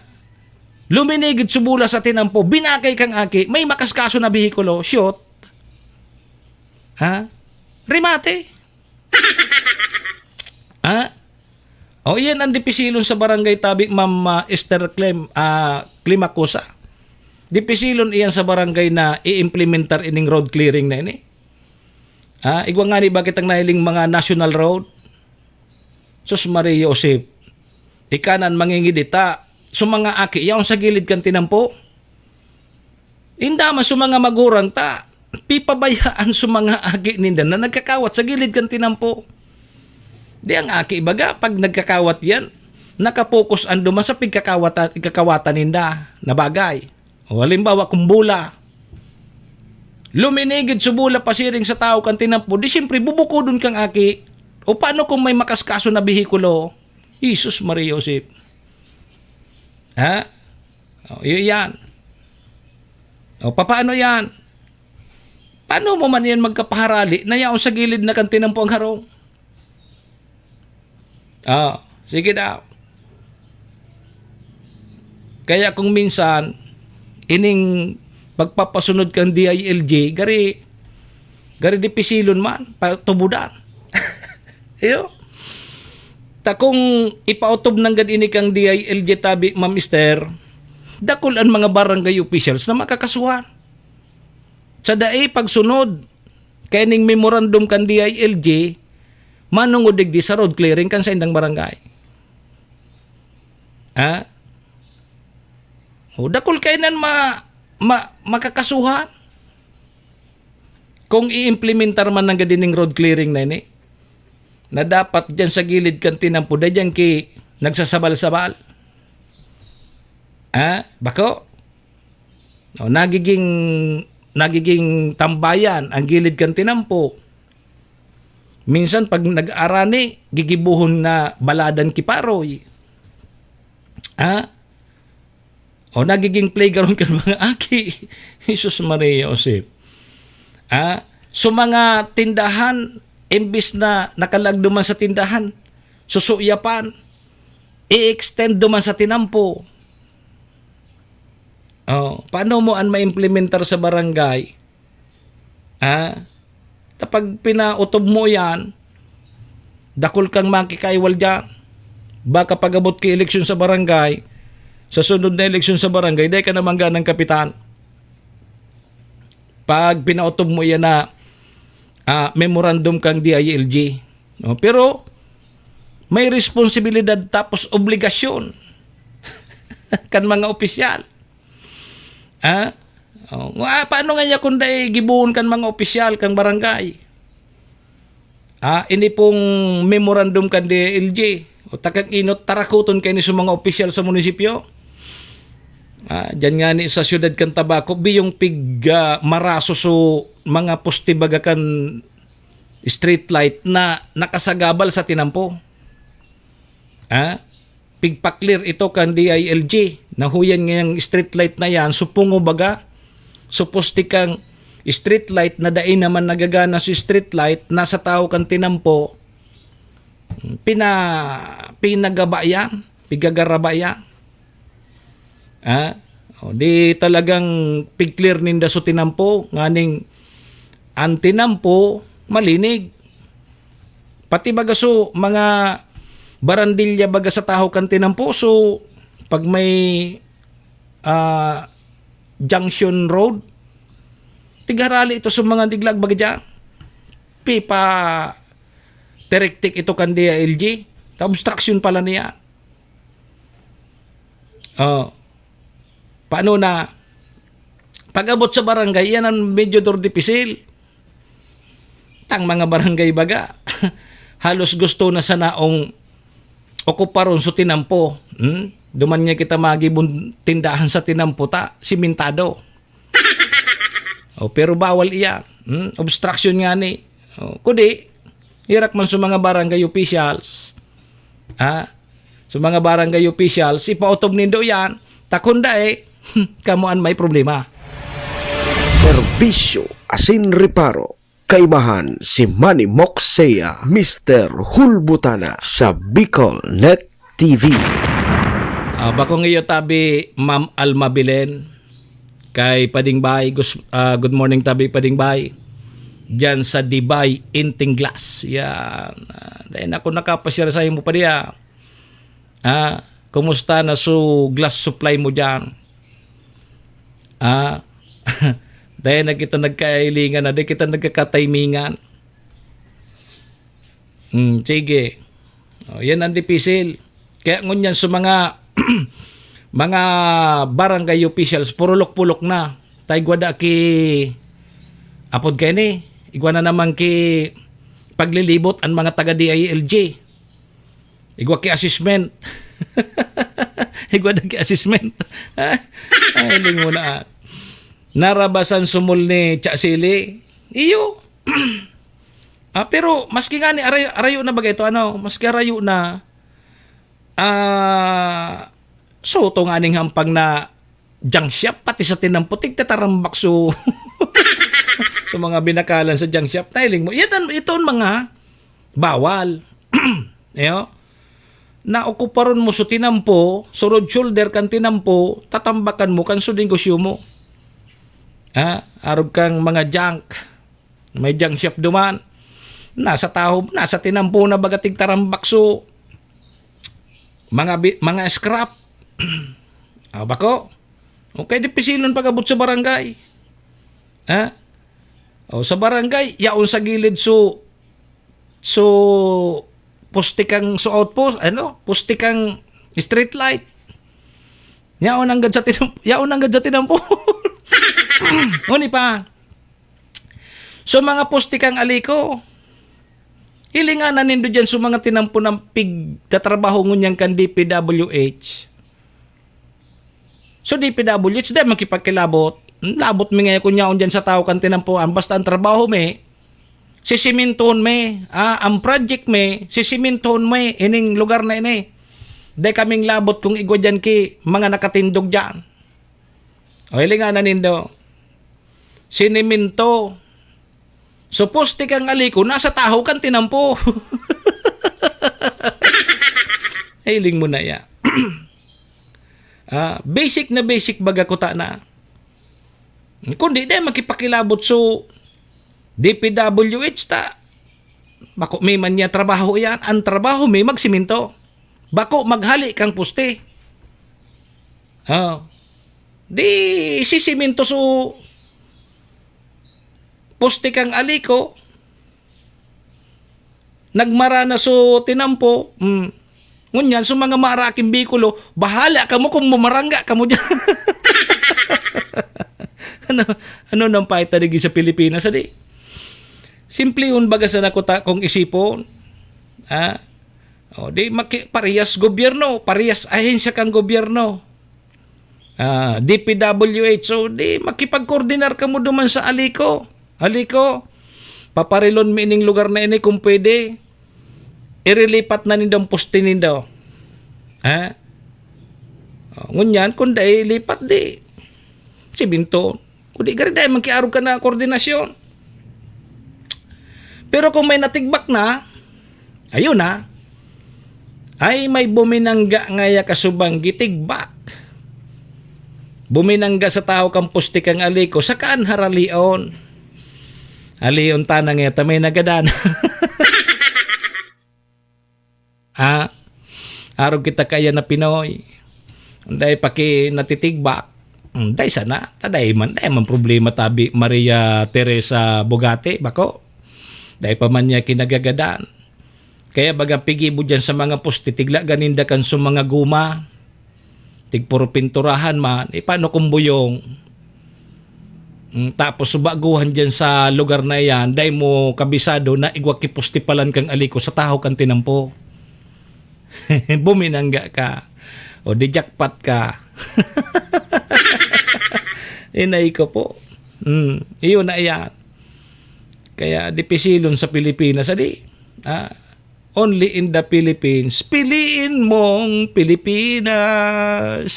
Luminigid so bola sa tinampo, binakay kang aki, may makaskaso na behikulo, shoot. Ha? Remate. Ha? O, iyan ang dipisilon sa barangay tabi, Ma'am, ah, Esther Clem-, ah, Climacosa. Dipisilon iyan sa barangay na i-implementar ining road clearing na ini. Ha? Igwa ngani bakit ang nahiling mga national road? Sus Maria Josep. Ika nan mangingidita. So, mga aki, yaon sa gilid kan tinampo. Inda man sa mga magurang ta, pipabayaan sa mga aki ninda na nagkakawat sa gilid kan tinampo. Di ang aki, baga, pag nagkakawat yan, nakapokus an duman sa pigkakawatan, ikakawatan ninda na bagay. O halimbawa, kung bola, luminigid sa bola pasiring sa tao kan tinampo, di siyempre bubukodon kang aki. O paano kung may makaskaso na behikulo? Jesus Maria Josep. Ha? O, y-, yan. O, papaano yan? Paano mo man yan magkapaharali na yaon sa gilid na kan tinampo ang harong? Ah, sige daw. Kaya kung minsan, ining pagpapasunod kan D I L G, gari, gari dipisilon man, patubudan. Iyo. Ta kung ipautob nanggad ini kang D I L G tabi, Ma'am Esther, dakul an mga barangay officials na makakasuhan. Sa dai pagsunod kaining memorandum kan D I L G, manungod digdi sa road clearing kan saindang barangay. Ha? O, dakul kainan ma-, ma-, makakasuhan. Kung i-implementar man nanggad ining road clearing na ini, na dapat diyan sa gilid kan tinampo, da diyan ki nagsasabal-sabal. Ha? Bako? No, nagiging, nagiging tambayan ang gilid kan tinampo. Minsan, pag nag-arani, gigibuhon na baladan ki paroy. Ha? O nagiging playground kan mga aki. Jesus, Maria, Josep. Ah, so, mga tindahan, imbis na nakalag duman sa tindahan, susuyapan, i-extend duman sa tinampo. Oh, paano mo an maimplementar sa barangay? Ah, tapag pinautob mo yan, dakul kang makikaiwal dyan. Baka pag-abot ki eleksyon sa barangay, sa sunod na eleksyon sa barangay, dai ka na mangganang kapitan. Pag pinautob mo yan na, ah, memorandum kang D I L G. No? Pero may responsibilidad tapos obligasyon kan mga opisyal. Ah? Oh, ah, paano nga niya kung dai gibohon kan mga opisyal kang barangay? Ah, ini pong memorandum kan D I L G, o takang inot, tarakoton kaini sa mga opisyal sa munisipyo. Ah, diyan nga ni sa siyudad kan Tabaco, biyong pig, ah, maraso so mga poste baga kan street light na nakasagabal sa tinampo. Ah, pigpa-clear ito kan D I L G. Nahuyan ngayang street light na yan, supungo baga, suposte kang street light na dai naman nagagana sa street light, nasa tawo kan tinampo, pina-, pinagaba yan, pigagaraba yan. Ah, o, di talagang pig-clear ninda so tinampo, nganing an tinampo malinig. Pati baga so mga barandilya baga sa tahaw kan tinampo, so pag may, ah, junction road, tigharali ito sa mga diglag baga dyan. Pipa-, direktik ito kan D I L G. Ta obstruction pala niya. Oh. Paano na? Pag-abot sa barangay, yan ang medyo dor dipisil. Tang mga barangay baga, halos gusto na sanaong okuparon so tinampo. Hmm? Duman nga kita magibon tindahan sa tinampo ta, simentado. Oh, pero bawal iyan. Hmm? Obstruction nga ni. Oh, kudi, hirak man sa mga barangay officials. Ha? Sa mga barangay officials, ipautob nindo yan. Takon dai, kamo an may problema. Serbisyo asin reparo. Kaibahan si Manny Moxea, Mister Hulbutana sa Bicol Net T V. Ah, bakong iyo tabi, Ma'am Alma Belen, kay Pading Bay, gus-, ah, good morning tabi, Pading Bay. Diyan sa Dibay, Inting Glass. Yan. Ah, dahil ako nakapasyar sa imo pa diya. Ah, kumusta na so glass supply mo diyan? Ah, dahil na kita nagkailingan na, di kita nagkakatimingan. Hmm, sige. Oh, yan ang dipisil. Kaya ngunyan sa mga, mga barangay officials, purulok-pulok na. Tayo igwa da ki, apod kayo ni, igwa na naman ki paglilibot ang mga taga D I L G. Igwa ki assessment. Igwa da ki assessment. Ha? Ay, ling mo na, ah. Narabasan sumol ni Cha Sili. Iyo. Ah, pero maski nga ni arayo, arayo na bagay ito, ano, maski arayo na, ah, so, to nga ning hampang na junk shop, pati sa tinampo, tigtatarambak so, sa mga binakalan sa junk shop. Nailing mo, ito, ito ang mga bawal. Iyo? Naokuparon mo so tinampo, so road shoulder kan tinampo, tatambakan mo kan so negosyo mo. Ha? Arog kang mga junk. May junk shop duman. Nasa tahob, nasa tinampo na baga tigtarambak so mga bi-, mga scrap. Ah, bako? Okay, di pisilon pag-abot sa barangay. Ha? O, sa barangay, yaon sa gilid so, so, poste kang so outpost, ano? Poste kang street light. Yaon nanggad sa tinam-, yaon nanggad sa tinampo. Uni pa. So, mga poste kang aliko, hilinganan nindo dyan sa mga tinampo ng pigtatrabaho ngunyan kan D P W H. So, D P W H, dai makipagkilabot. Labot mi ngayon kun yaon dyan sa tawo kan tinampuan. Basta ang trabaho mi, sisimintohon mi. Ah, ang project mi, sisimintohon mi ining lugar na ini. Dai kaming labot kung igwa dyan ki mga nakatindog dyan. O, hilinga na nindo. Siniminto. So, poste kang aliko, nasa tahaw kan tinampo. Hiling mo na ya. Ah, basic na basic baga kuta na. Kundi di makipakilabot so D P W H ta. Bako may man niya trabaho yan. Ang trabaho may magsiminto. Bako maghali kang poste. Ah. Di sisiminto so poste kang aliko. Nagmara na so tinampo. Mm. Ngunyan, so mga maaraking Bikulo, bahala kamo kung mamarangga kamo dyan. Ano, ano nang paita digdi sa Pilipinas, adi? Simplihon baga sana kuta kung isipon. Ah? O, di maki-, parehas gobyerno, parehas ahensya kang gobyerno. Ah, D P W H, so di makipagkoordinar kamo duman sa aliko. Aliko, paparilon mi ining lugar na ini kung pwede. Irilipat na nindo ang poste nindo. Ha? O, ngunyan, kung dai lipat, di siminto. Kundi gari dai man kiarog ka na koordinasyon. Pero kung may natigbak na, ayun na. Ay, may buminangga ngaya kasubang gitigbak. Buminangga sa tahaw kan poste kang aliko, saka an haralion. Halion ta na ngaya ta may nagadan. Ah, arog kita kaya na Pinoy. Dai pa ki natitigbak. Hmm, dai sana. Ta dai man, dai man problema tabi Maria Teresa Bugatti, bako. Dai pa man niya kinagagadan. Kaya baga pigibo dyan sa mga poste, tigla ganinda kan so mga guma. Tigpuro pinturahan man. E, paano kung buyong? Mm, tapos subaguhan dyan sa lugar na iyan, dai mo kabisado na igwa ki poste palan kang aliko sa tahaw kan tinampo. Buminangga ka. O di jackpot ka. Inay ko po. Mm, iyon na iyan. Kaya dipisilon sa Pilipinas, adi. Ah, only in the Philippines. Piliin mong Pilipinas.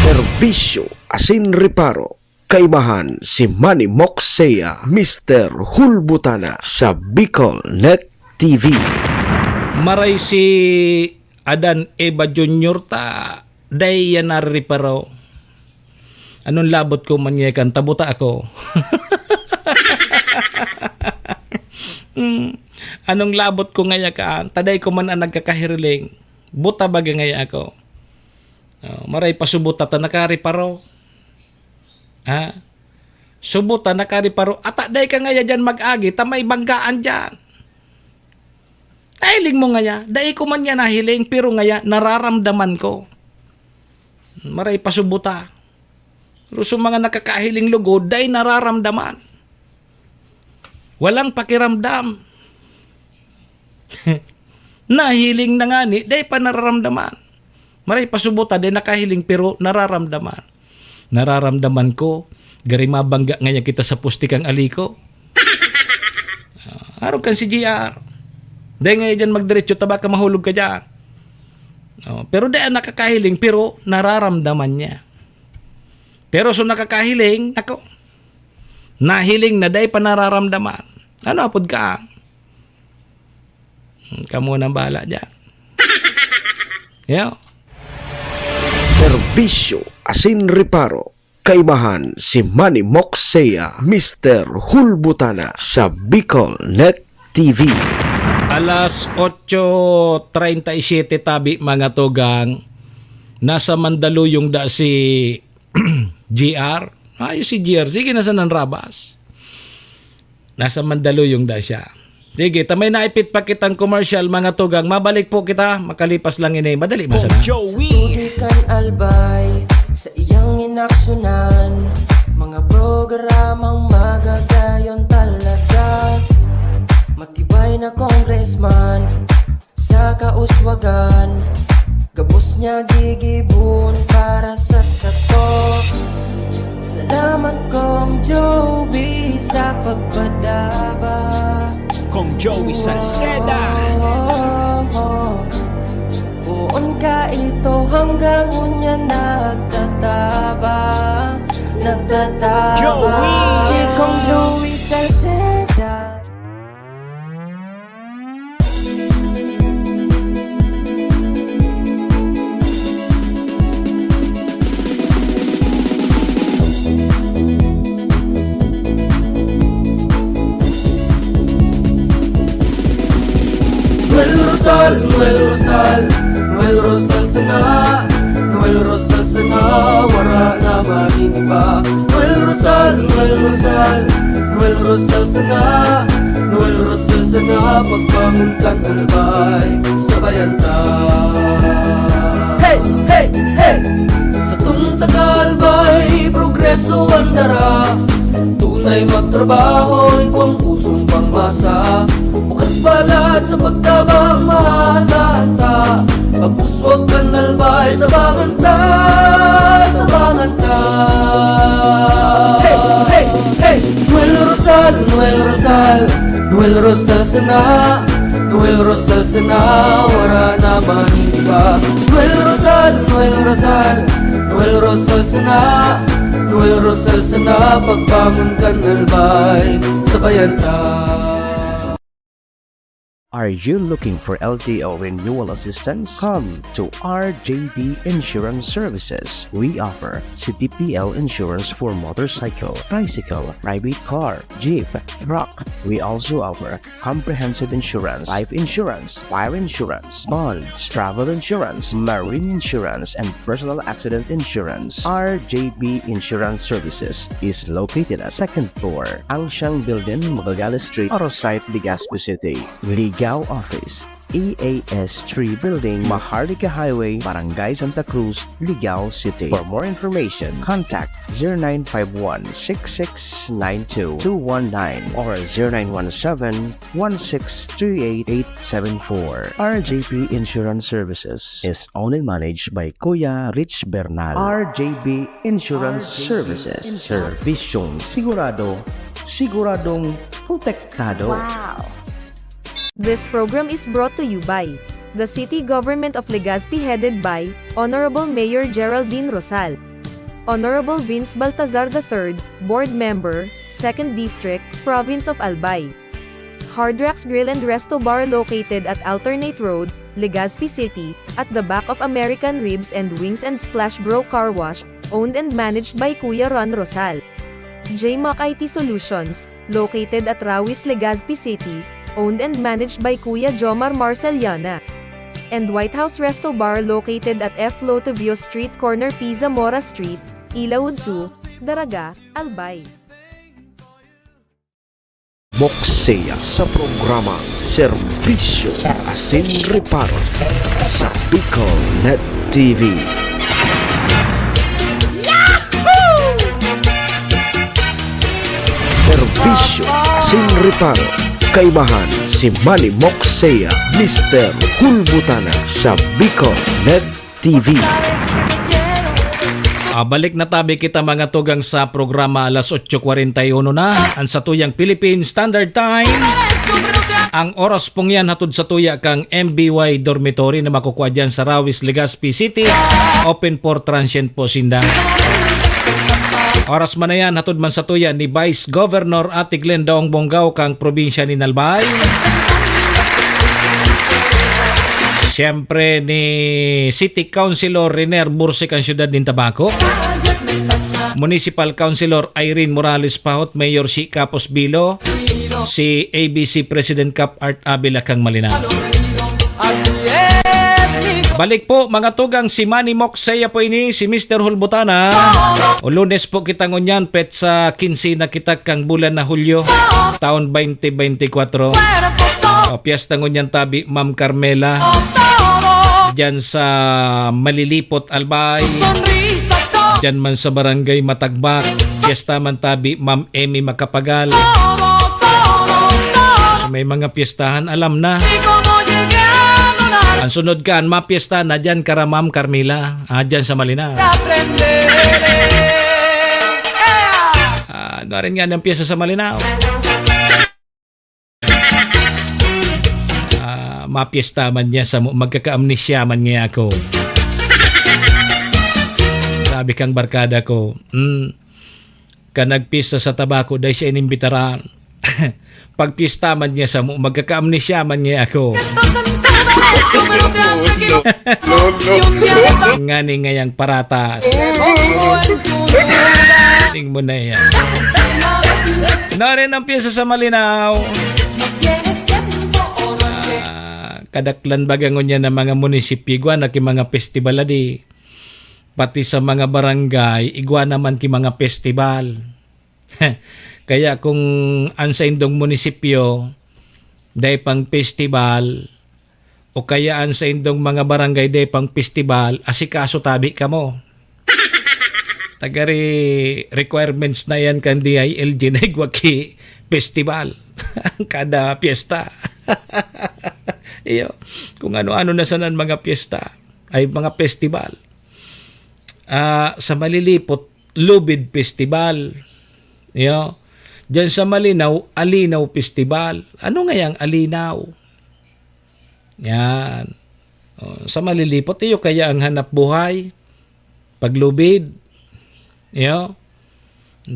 Serbisyo asin reparo. Kaibahan si Manny Moxea, Mister Hulbutana sa Bicol Net T V. Maray si Adan Eva Junior ta, dai yan nariparo. Anong labot ko man ngaya kan tabuta ako? Hmm. Anong labot ko ngaya kan? Taday ko man ang nagkakahiriling. Buta baga ngaya ako. Oh, maray pa subuta ta nakariparo. Ha? Subuta nakariparo. Ata dai ka ngaya dyan mag-agi, ta may banggaan dyan. Nahiling mo ngaya, dai ko man niya nahiling, pero ngaya nararamdaman ko. Maray pa subuta. Pero sa mga nakakahiling lugod, dai nararamdaman. Walang pakiramdam. Nahiling na ngani, dai pa nararamdaman. Maray pa subuta, dai nakahiling, pero nararamdaman. Nararamdaman ko, gari mabangga ngaya kita sa poste kang aliko. Ah, arog kan si G R. Dai ngaya dyan magdiretso, ta baka mahulog ka dyan. Oh, pero dai ang nakakahiling, pero nararamdaman niya. Pero so nakakahiling, nako, nahiling na dai pa nararamdaman. Ano apod ka? Hmm, kamo nang bahala dyan. Yo. Serbisyo asin reparo. Kaibahan si Manny Moxea, Mister Hulbutana sa Bicol Net T V. Alas otso treinta y siete tabi, mga tugang. Nasa Mandaluyong da si G R. Ayos si G R. Sige, nasa Nanrabas. Nasa Mandaluyong da siya. Sige, ta may naipit pa kitang commercial, mga tugang. Mabalik po kita. Makalipas lang ini. Madali ba sana? Sa tubig kan Albay, sa iyang inaksyonan. Mga programang magagayon talaga. Matibay na congressman sa kauswagan. Gabos niya gigibon para Pagpadaba. Kong Joey Salceda. Oh, oh, oh. Poon ka ito hanggang unya nagtataba, nagtataba. Joey. Si Kong Joey Salceda. Noel Rosal, Noel Rosal, Noel Rosal sana, Noel Rosal sana, wara na man iba. Noel Rosal, Noel Rosal, Noel Rosal sana, Noel Rosal sana, pagbangon kan Albay, sabayan ta. Hey, hey, hey! Satong taga Albay, progreso an dara. Tunay magtrabaho, igwang pusong pangmasa. Bukas balat sa pagtabang, maasahan ta. Pagpuswag kan Albay, tabangan ta, tabangan ta. Hey, hey, hey! Noel Rosal, Noel Rosal, Noel Rosal sana, Noel Rosal sana, wara na man iba. Noel Rosal, Noel Rosal, Noel Rosal sana, Noel Rosal sana, pagbangon kan Albay, sabayan ta. Are you looking for L T O renewal assistance? Come to R J B Insurance Services. We offer C T P L insurance for motorcycle, tricycle, private car, jeep, truck. We also offer comprehensive insurance, life insurance, fire insurance, bonds, travel insurance, marine insurance, and personal accident insurance. R J B Insurance Services is located at second floor, Angsiang Building, Magallanes Street, Orosite, Legazpi City. Ligao Office, E A S three Building, Maharlika Highway, Barangay Santa Cruz, Ligao City. For more information, contact zero nine five one, six six nine two, two one nine or zero nine one seven, one six three eight, eight seven four. R J P Insurance Services is owned and managed by Kuya Rich Bernal. R J P Insurance Services. Serbisyong sigurado, siguradong protektado. Wow! This program is brought to you by the City Government of Legazpi, headed by Honorable Mayor Geraldine Rosal, Honorable Vince Baltazar the third, Board Member, Second District, Province of Albay. Hard Rocks Grill and Resto Bar, located at Alternate Road, Legazpi City, at the back of American Ribs and Wings and Splash Bro Car Wash, owned and managed by Kuya Ron Rosal. J Mac I T Solutions, located at Rawis, Legazpi City, owned and managed by Kuya Jomar Marceliana. And White House Resto Bar, located at F Lotovio Street, corner P Zamora Street, Ilaud two, Daraga, Albay. Moksea sa programang Serbisyo Asin Reparo sa Bicol Net T V. Serbisyo Asin Reparo, kaimahan si Manny Moksea, Mister Hulbutana sa Bicol Net T V. Ah, balik na tabi kita, mga tugang, sa programa. Alas otso kwarenta y uno na, ang satuyang Philippine Standard Time. Ang oras pong yan hatod satuya kang M B Y Dormitory na makukuha dyan sa Rawis, Legazpi City. Open for transient po sinda. Oras man na yan, hatod man satuya ni Vice Governor Ate Glenda Ong Bongao kang probinsya ni Albay. Siyempre, ni City Councilor Riner Bursik ang siyudad nin Tabaco. Municipal Councilor Irene Morales Pahot, Mayor Shi Capos Bilo, si A B C President Cap Art Abela kang Malinao. Balik po, mga tugang, si Manny Moksea po ini, si Mister Hulbutana. O Lunes po kita ngunyan, petsa quince na kita kang bulan na Hulyo, taon twenty twenty-four. O, piyesta ngunyan tabi, Ma'am Carmela. Diyan sa Malilipot, Albay. Diyan man sa Barangay Matagbak. Piyesta man tabi, Ma'am Emmy Macapagal. So, may mga piyestahan, alam na. Ang sunod kan mapiyesta na diyan kara Ma'am Carmela, ah, diyan sa Malinao. Ah, Ano rin nga ng piyesta sa Malinao? Ah, mapiyesta man niya sa mo, magkaka-amnesia man niya ako. Sabi kang barkada ko, mm, ka nagpista sa tabako, dahil siya inimbitaran. Pagpista man niya sa mo, magkaka-amnesia man niya ako. Ngani ngayang paratas. Ning mo na yan. Nari ng piyesta sa Malinao. Ah, kadaklan baga ngunyan ng mga munisipyo, igwa na ki mga festival adi. Pati sa mga barangay, igwa naman ki mga festival. Kaya kung ang saindong munisipyo, dai pang festival, o kaya ang saindong mga barangay, dai pang festival, asikaso tabi kamo. Tagari requirements na yan kan D I L G na igwa ki festival. Kada piyesta. Iyo, kung ano-ano na sanan mga piyesta, ay mga festival. Ah, sa Malilipot, Lubid Festival. Iyo. Diyan sa Malinaw, Alinaw Festival. Ano nga yang Alinaw? Yan. O, sa Malilipot, iyo kaya ang hanap buhay. Paglubid. Iyo.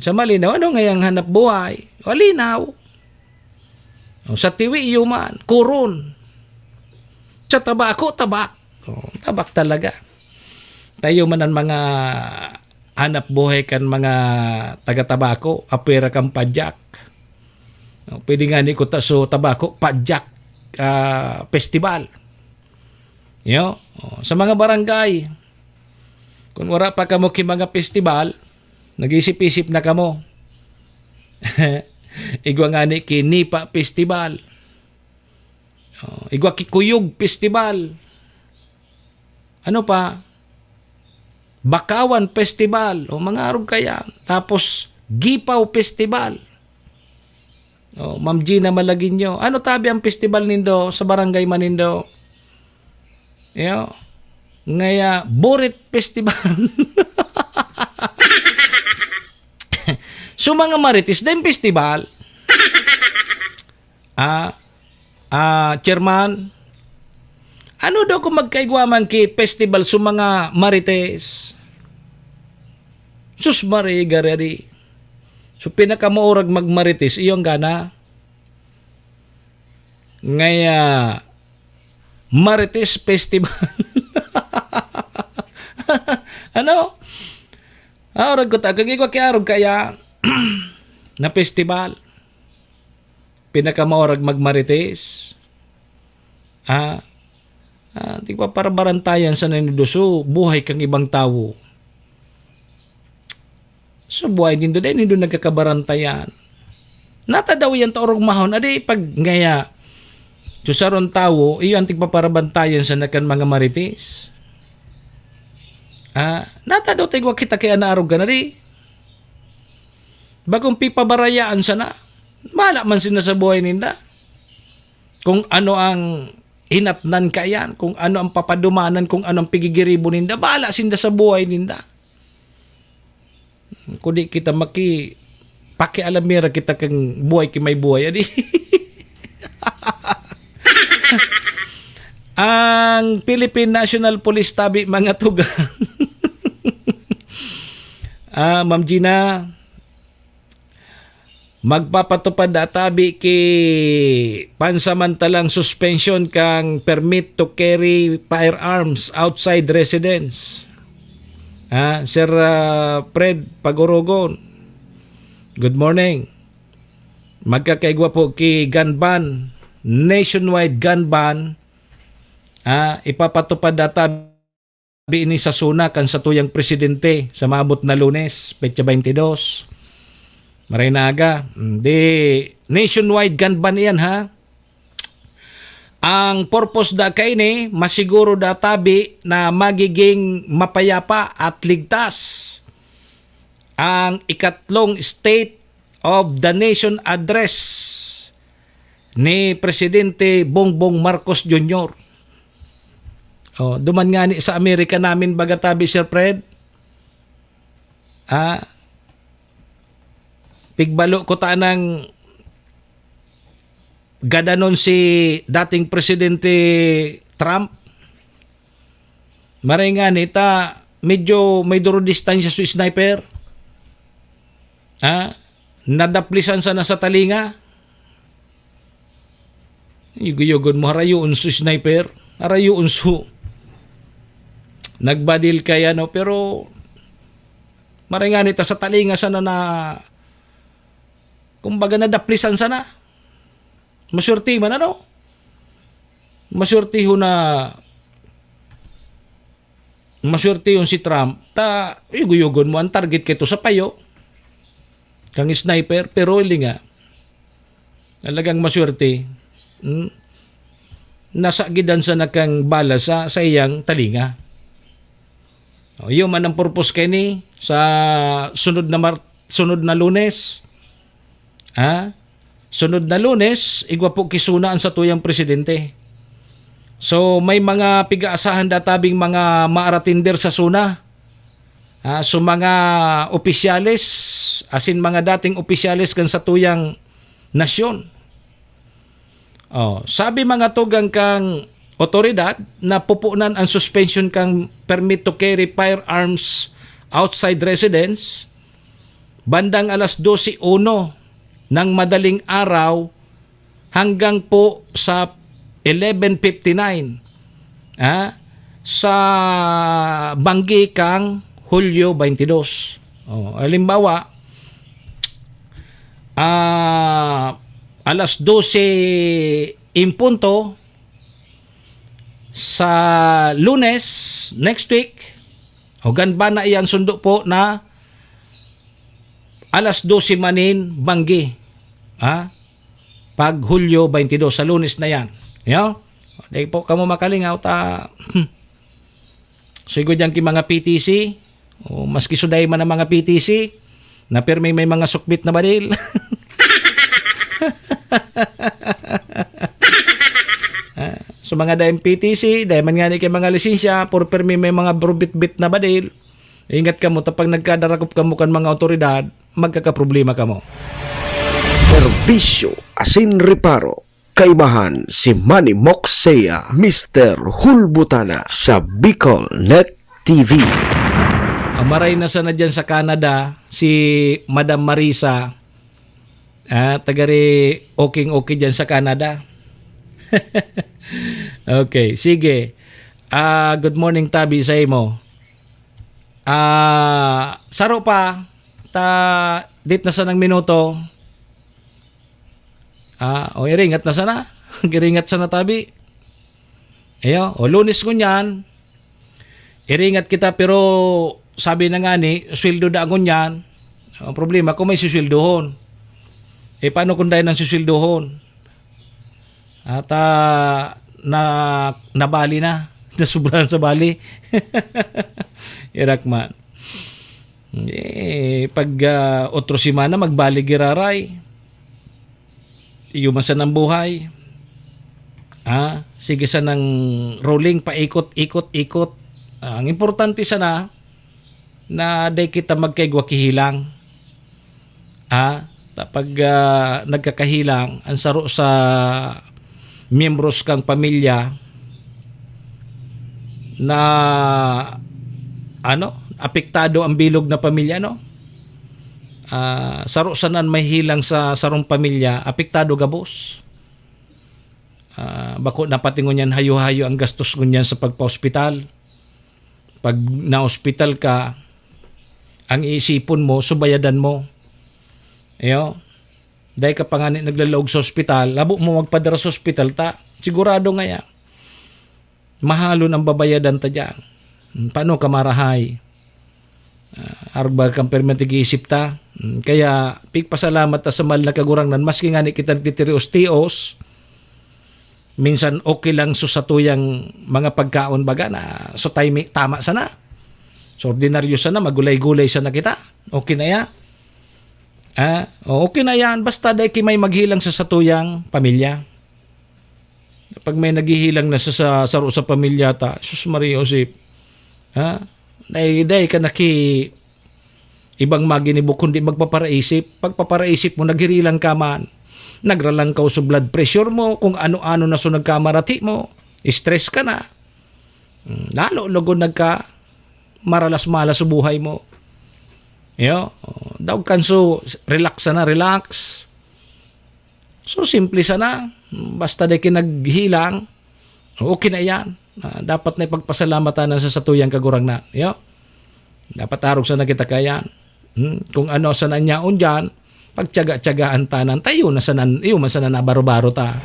Sa Malinaw, ano nga yang hanap buhay? Alinaw. O, sa Tiwi, iyo man. Kuron. Sa Tabako, tabak. O, tabak talaga. Tayo man ang mga hanap buhay kan mga taga-Tabako, apwera kan Padjak. O, pwede nga ni kuta so Tabako, Padjak, ah, festival. Yo, o, sa mga barangay, kung wala pa kamo ki mga festival, nag-isip-isip na kamo. Igwa nga ni ki Nipa Festival. O, igwa ki Kuyog Festival. Ano pa? Bakawan Festival. O, mga arog kaya. Tapos, Gipaw Festival. O, Ma'am Gina Malagueño. Ano tabi ang festival nindo sa barangay man nindo? Yo. Ngaya, Burit Festival. So, mga Marites, din festival. Ah, ah, chairman, ano daw kung magkaigwa man ki festival sa mga Marites? Sus, Maria Garari. So, pinakamaurag magmarites, iyo ang gana. Ngaya, Marites Festival. Ano? Ah, urag ko ta, kag igwa ki arog kaya na festival. Pinakamaurag magmarites. Ah, ah, di ba, para barantayan sa naniduso, buhay kang ibang tawo. So, buhay nindo, dai nindo nagkakabarantayan. Nata daw yan ta orog mahon, adi pag ngaya, so, saron tawo, iyo ang tigpaparabantayan sa nakan mga marites. Ah, nata daw tigwa kita kaya naarog ka na di. Bagong pipabarayaan sana. Bahala man sila sa buhay ninda. Kung ano ang hinatnan kaiyan, kung ano ang papadumanan, kung ano ang pigigiribo ninda, bahala sinda sa buhay ninda. Kung di kita maki-, pakialamera kita kang buhay ki may buhay, adi. Ang Philippine National Police tabi, mga tugang. Ah, Ma'am Gina, magpapatupad na tabi ki pansamantalang suspension kang permit to carry firearms outside residence. Ah, Sir, ah, Fred Pagorogon, good morning. Magkakaigwa po ki gun ban, nationwide gun ban, ah, ipapatupad na tabi ini sa SONA kan satuyang presidente sa maabot na Lunes, petsa twenty-dos. Maray na aga. Di, nationwide gun ban iyan, ha? Ang purpose da kaini, masiguro da tabi na magiging mapayapa at ligtas ang ikatlong State of the Nation Address ni Presidente Bongbong Marcos Junior. Oh, duman nga ni sa Amerika namin baga tabi, Sir Fred. Ah, Pigbalo ko tanang gadanon si dating Presidente Trump. Maray ngani ta, medyo may duro distansya si sniper. Ha? Nadaplisan sana sa talinga. Yugo-yugon mo, harayoon su sniper. Harayoon su. Nagbadil kay ano, pero maray ngani ta sa talinga sana na, kumbaga, nadaplisan sana. Maswerte man, ano? Maswertehon na, maswertehon si Trump, ta yugo-yugon mo, ang target kay to sa payo, kang sniper, pero hindi nga. Talagang maswerte. Hmm? Nasagidan sana kang bala sa, sa iyang talinga. O, yun man ang purpose kay ni sa sunod na Mar-, sunod na Lunes. Ha? Sunod na Lunes, igwa po ki SONA ang satuyang presidente. So, may mga pig-aasahan databing mga maaratinder sa SONA. Ah, so, mga opisyales, asin mga dating opisyales kan satuyang nasyon. Oh, sabi mga tugang kang otoridad na pupunan ang suspension kang permit to carry firearms outside residence bandang alas dose uno ng madaling araw hanggang po sa eleven fifty-nine, ah, sa banggi kang Hulyo twenty-two. Oh, halimbawa, ah, alas dose in punto sa Lunes next week, o ganba na iyan sundo po na alas dose manin banggi. Ha? Pag Hulyo twenty-two, sa Lunes na yan. Yo? Di po kamo makalingaw ta. Sigo dyan ki mga P T C, o maski suday man ang mga P T C, na pirmi may mga sukbit na badil. Ah, so mga daing P T C, dai man ngani kay mga lisensya, pero pirmi may mga burubitbit na badil. Ingat kamo, ta pag nagkadarakop kamo kan mga awtoridad, magkakaproblema kamo. Serbisyo asin reparo. Kaibahan si Manny Moxea, Mister Hulbutana sa Bicol Net T V. Amaray na sana dyan sa Canada, si Madam Marisa. Ah, tagari oking-oki dyan sa Canada. Okay, sige. Ah, good morning, Tabi, sa imo. Ah, saro pa, ta, dit na sanang minuto. Ah, o, iringat na sana. Iringat sana, Tabi. Ayo, o, Lunes ngunyan, iringat kita, pero sabi na nga ni, sweldo da ngunyan. Ang problema, kung may sisweldohon. Eh, paano kung dahil nang sisweldohon? At, ah, na, nabali na. Nasubrahan sa bali. Irak man. Eh, pag, ah, otro semana, magbali giraray. Iyo man sanang buhay. Ah, sige sanang rolling, paikot, ikot, ikot. Ah, ang importante sana na dai kita magkaigwa kihilang. Ah, ta-, pag, ah, nagkakahilang, ang saro sa miyembros kang pamilya na, ano, apektado ang bilog na pamilya, no? Ah, saro sana may hilang sa sarong pamilya, apektado gabos. Ah, bako na pati ngunyan hayo-hayo ang gastos ngunyan sa pagpa-ospital. Pag na-ospital ka, ang iisipon mo, subayadan mo. Iyo, dahil ka pa nga ni naglalaog sa ospital, labo mo magpadara sa ospital, ta, sigurado nga yan. Mahalon ang babayadan ta dyan. Hmm, paano ka marahay? Ah, arog ba kang permi tig-iisip ta? Hmm, kaya, pigpasalamat ta sa mahal na Kagurangnan, maski nga ni kita nagtitirios-tios, minsan okay lang so satuyang mga pagkaon baga na so timing, tama sana. So, ordinaryo sana, magulay-gulay sana kita. Okay na ya. Ah, o, okay na yan. Basta dai ki may maghilang sa satuyang pamilya. Pag may naghihilang na sa, sa saro sa pamilya ta, sus, Maria Josep, ha? Dai, dai ka naki-, Ibang maginibo kundi magpaparaisip. Pagpaparaisip mo, naghirilang ka man. Nagralang ka sa blood pressure mo, kung ano-ano na so nagkamarathi mo. Stress ka na. Hmm, lalo lugod nagka maralas-malas sa buhay mo. Yo, oh, daog kan so, relax sana, relax. So, simple sana. Basta di kinaghilang, okay na yan. Ah, dapat na ipagpasalamatan na sa satuyang Kagurangnan. Yo? Dapat arog sana kita kayan. Hmm? Kung ano sana nyaon dyan, pagtyaga-tyagaan tanan tayo na sana, iyo man sana nabaro-baro ta.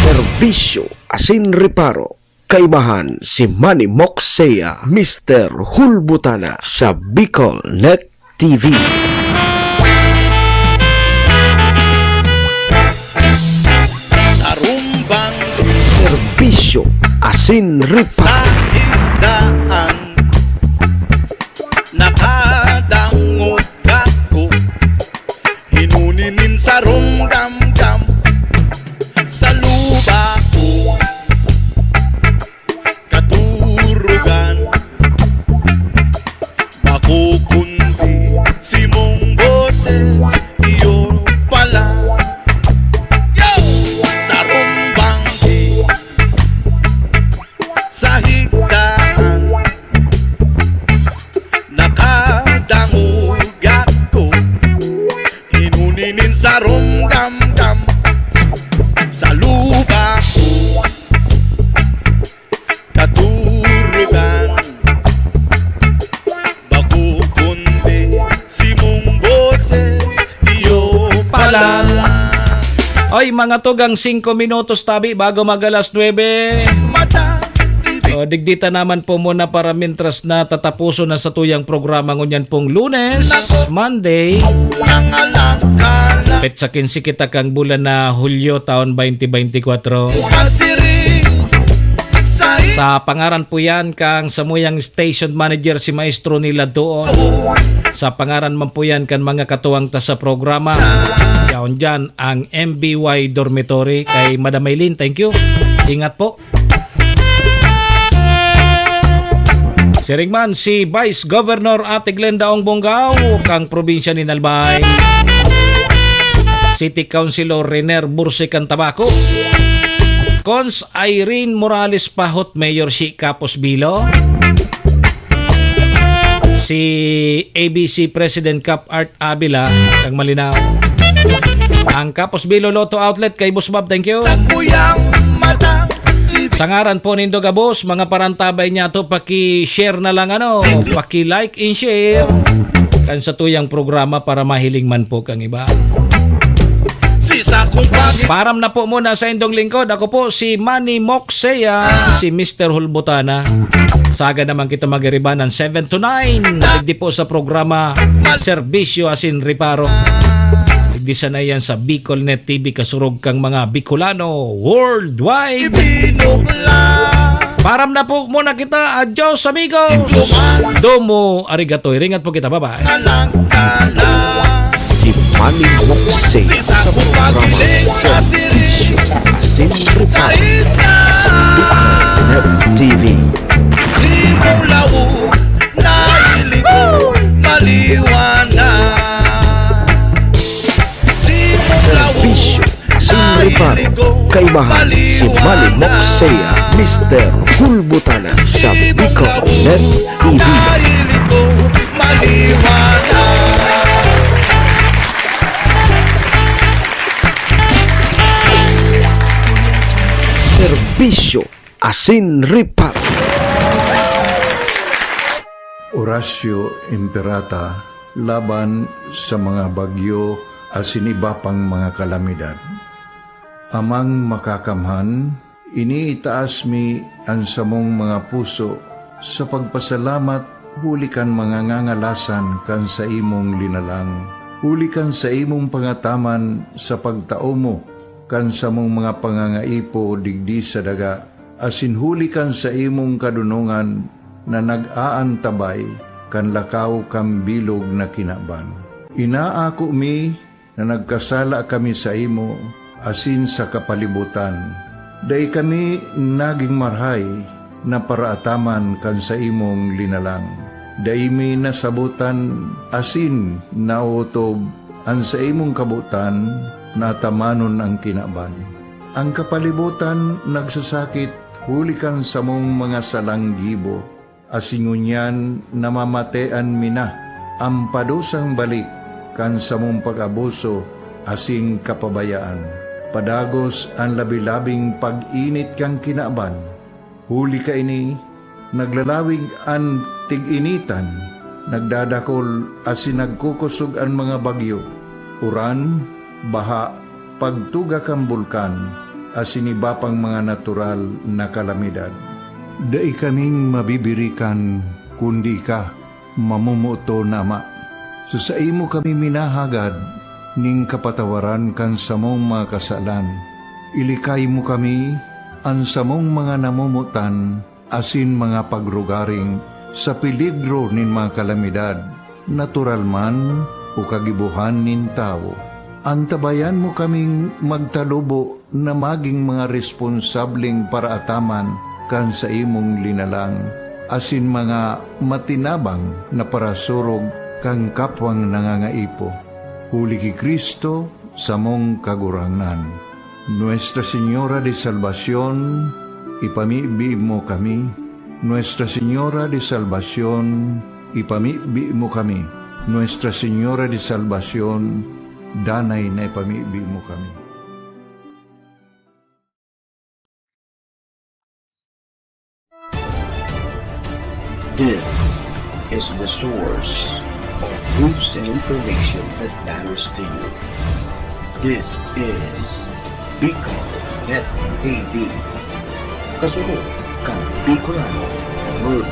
Serbisyo asin reparo. Kaibahan si Manny Moksea, Mister Hulbutana sa Bicol Net T V. Sarumbang serbisyo asin reparo. Sa higdaan, nakadangog ako. Hinuni nin sarong gamgam sa luba ko. Katurugan, bako kundi simong boses, iyo pala. Yo! Sarong banggi sa higdaan, nakadangog ako. Hinuni nin sarong gamgam sa luba ko. Katurugan, bako kundi simong boses, iyo pala. Oy, mga tugang singko minutos tabi bago mag alas nuebe. Mata, o, digdi ta naman po muna para mintras na tatapuson na satuyang programa ngunyan pong Lunes, Monday. Petsa kinse kita kang bulan na Hulyo, taon twenty twenty-four. Masiring sa Sa pangaran po yan kang samuyang station manager, si Maestro Nila Doon. Sa pangaran man po yan kan mga katuwang ta sa programa. Yaon dyan ang M B Y Dormitory kay Madam Maylin. Thank you. Ingat po. Siring man si Vice Governor Ate Glenda Ong Bonggao, kang probinsya ni Albay. City Councilor Renier Bursi kan Tabaco. Cons Irene Morales Pahot, Mayor si Capos Bilo. Si A B C President Cap Art Avila, kang Malinao. Ang Capos Bilo Lotto Outlet kay Boss Bob, thank you. Sa ngaran po nindo gabos, mga parantabay niya to, paki-share na lang ano, paki-like and share. Kan sa tuyang programa para mahiling man po kang iba. Param na po muna sa indong lingkod. Ako po si Manny Moksea, si Mister Hulbutana. Saga naman kita magiribanan seven to nine. Digdi po sa programa Serbisyo asin Reparo. Digdi sana yan sa Bicol Net T V, kasurog kang mga Bicolano worldwide. Param na po muna kita. Adios, amigos. Domo arigato. Iringat po kita. Bye-bye. Si Manny Moksea sa programa Serbisyo asin Reparo sa Bicol Net T V. Simulaw, nailigo, maliwanag. Serbisyo asin Reparo. Kaibahan si Manny Moksea, Mister Hulbutana sa Bicol Net T V. Serbisyo asin reparo. Horacio Imperata laban sa mga bagyo asin iba pang mga kalamidad. Amang Makakamhan, iniitaas mi an samong mga puso sa pagpasalamat huli kan mga ngangalasan kan saimong linalang, huli kan saimong pangataman sa pagtao mo kan samong mga pangangaipo digdi sa daga, asin huli kan saimong kadonongan na nag-aantabay kan lakaw kan bilog na kinaban. Inaako mi na nagkasala kami saimo asin sa kapalibotan. Dai kami nagin marahay na paraataman kan saimong linalang. Dai mi nasabotan asin naotob an saimong kabotan na atamanon an kinaban. An kapalibotan nagsasakit huli kan samong mga salang gibo, asin ngunyan namamatean mi na an padusang balik kan samong pag-abuso asin kapabayaan. Padagos an labi-labing pag-init kan kinaban. Huli kaini, naglalawig an tig-initan, nagdadakol asin nagkukosog an mga bagyo, uran, baha, pagtuga kan bulkan, asin iba pang mga natural na kalamidad. Dai kaming mabibirikan, kundi ika, mamomoton na Ama. Sa saimo kami minahagad ning kapatawaran kan samong mga kasalan. Ilikay mo kami, an samong mga namomotan asin mga pagrugaring sa peligro nin mga kalamidad, natural man o kagibohan nin tawo. Antabayan mo kaming magtalubo na magin mga responsableng paraataman kan saimong linalang, asin mga matinabang na parasurog kan kapwang nangangaipo. Huli ki Cristo, samong Kagurangnan. Nuestra Señora de Salvacion, ipamibi mo kami. Nuestra Señora de Salvacion, ipamibi mo kami. Nuestra Señora de Salvacion, danay na ipamibi mo kami. This is the source of news and information that matters to you. This is Bicol Net T V. Kasunod kan Bicolano World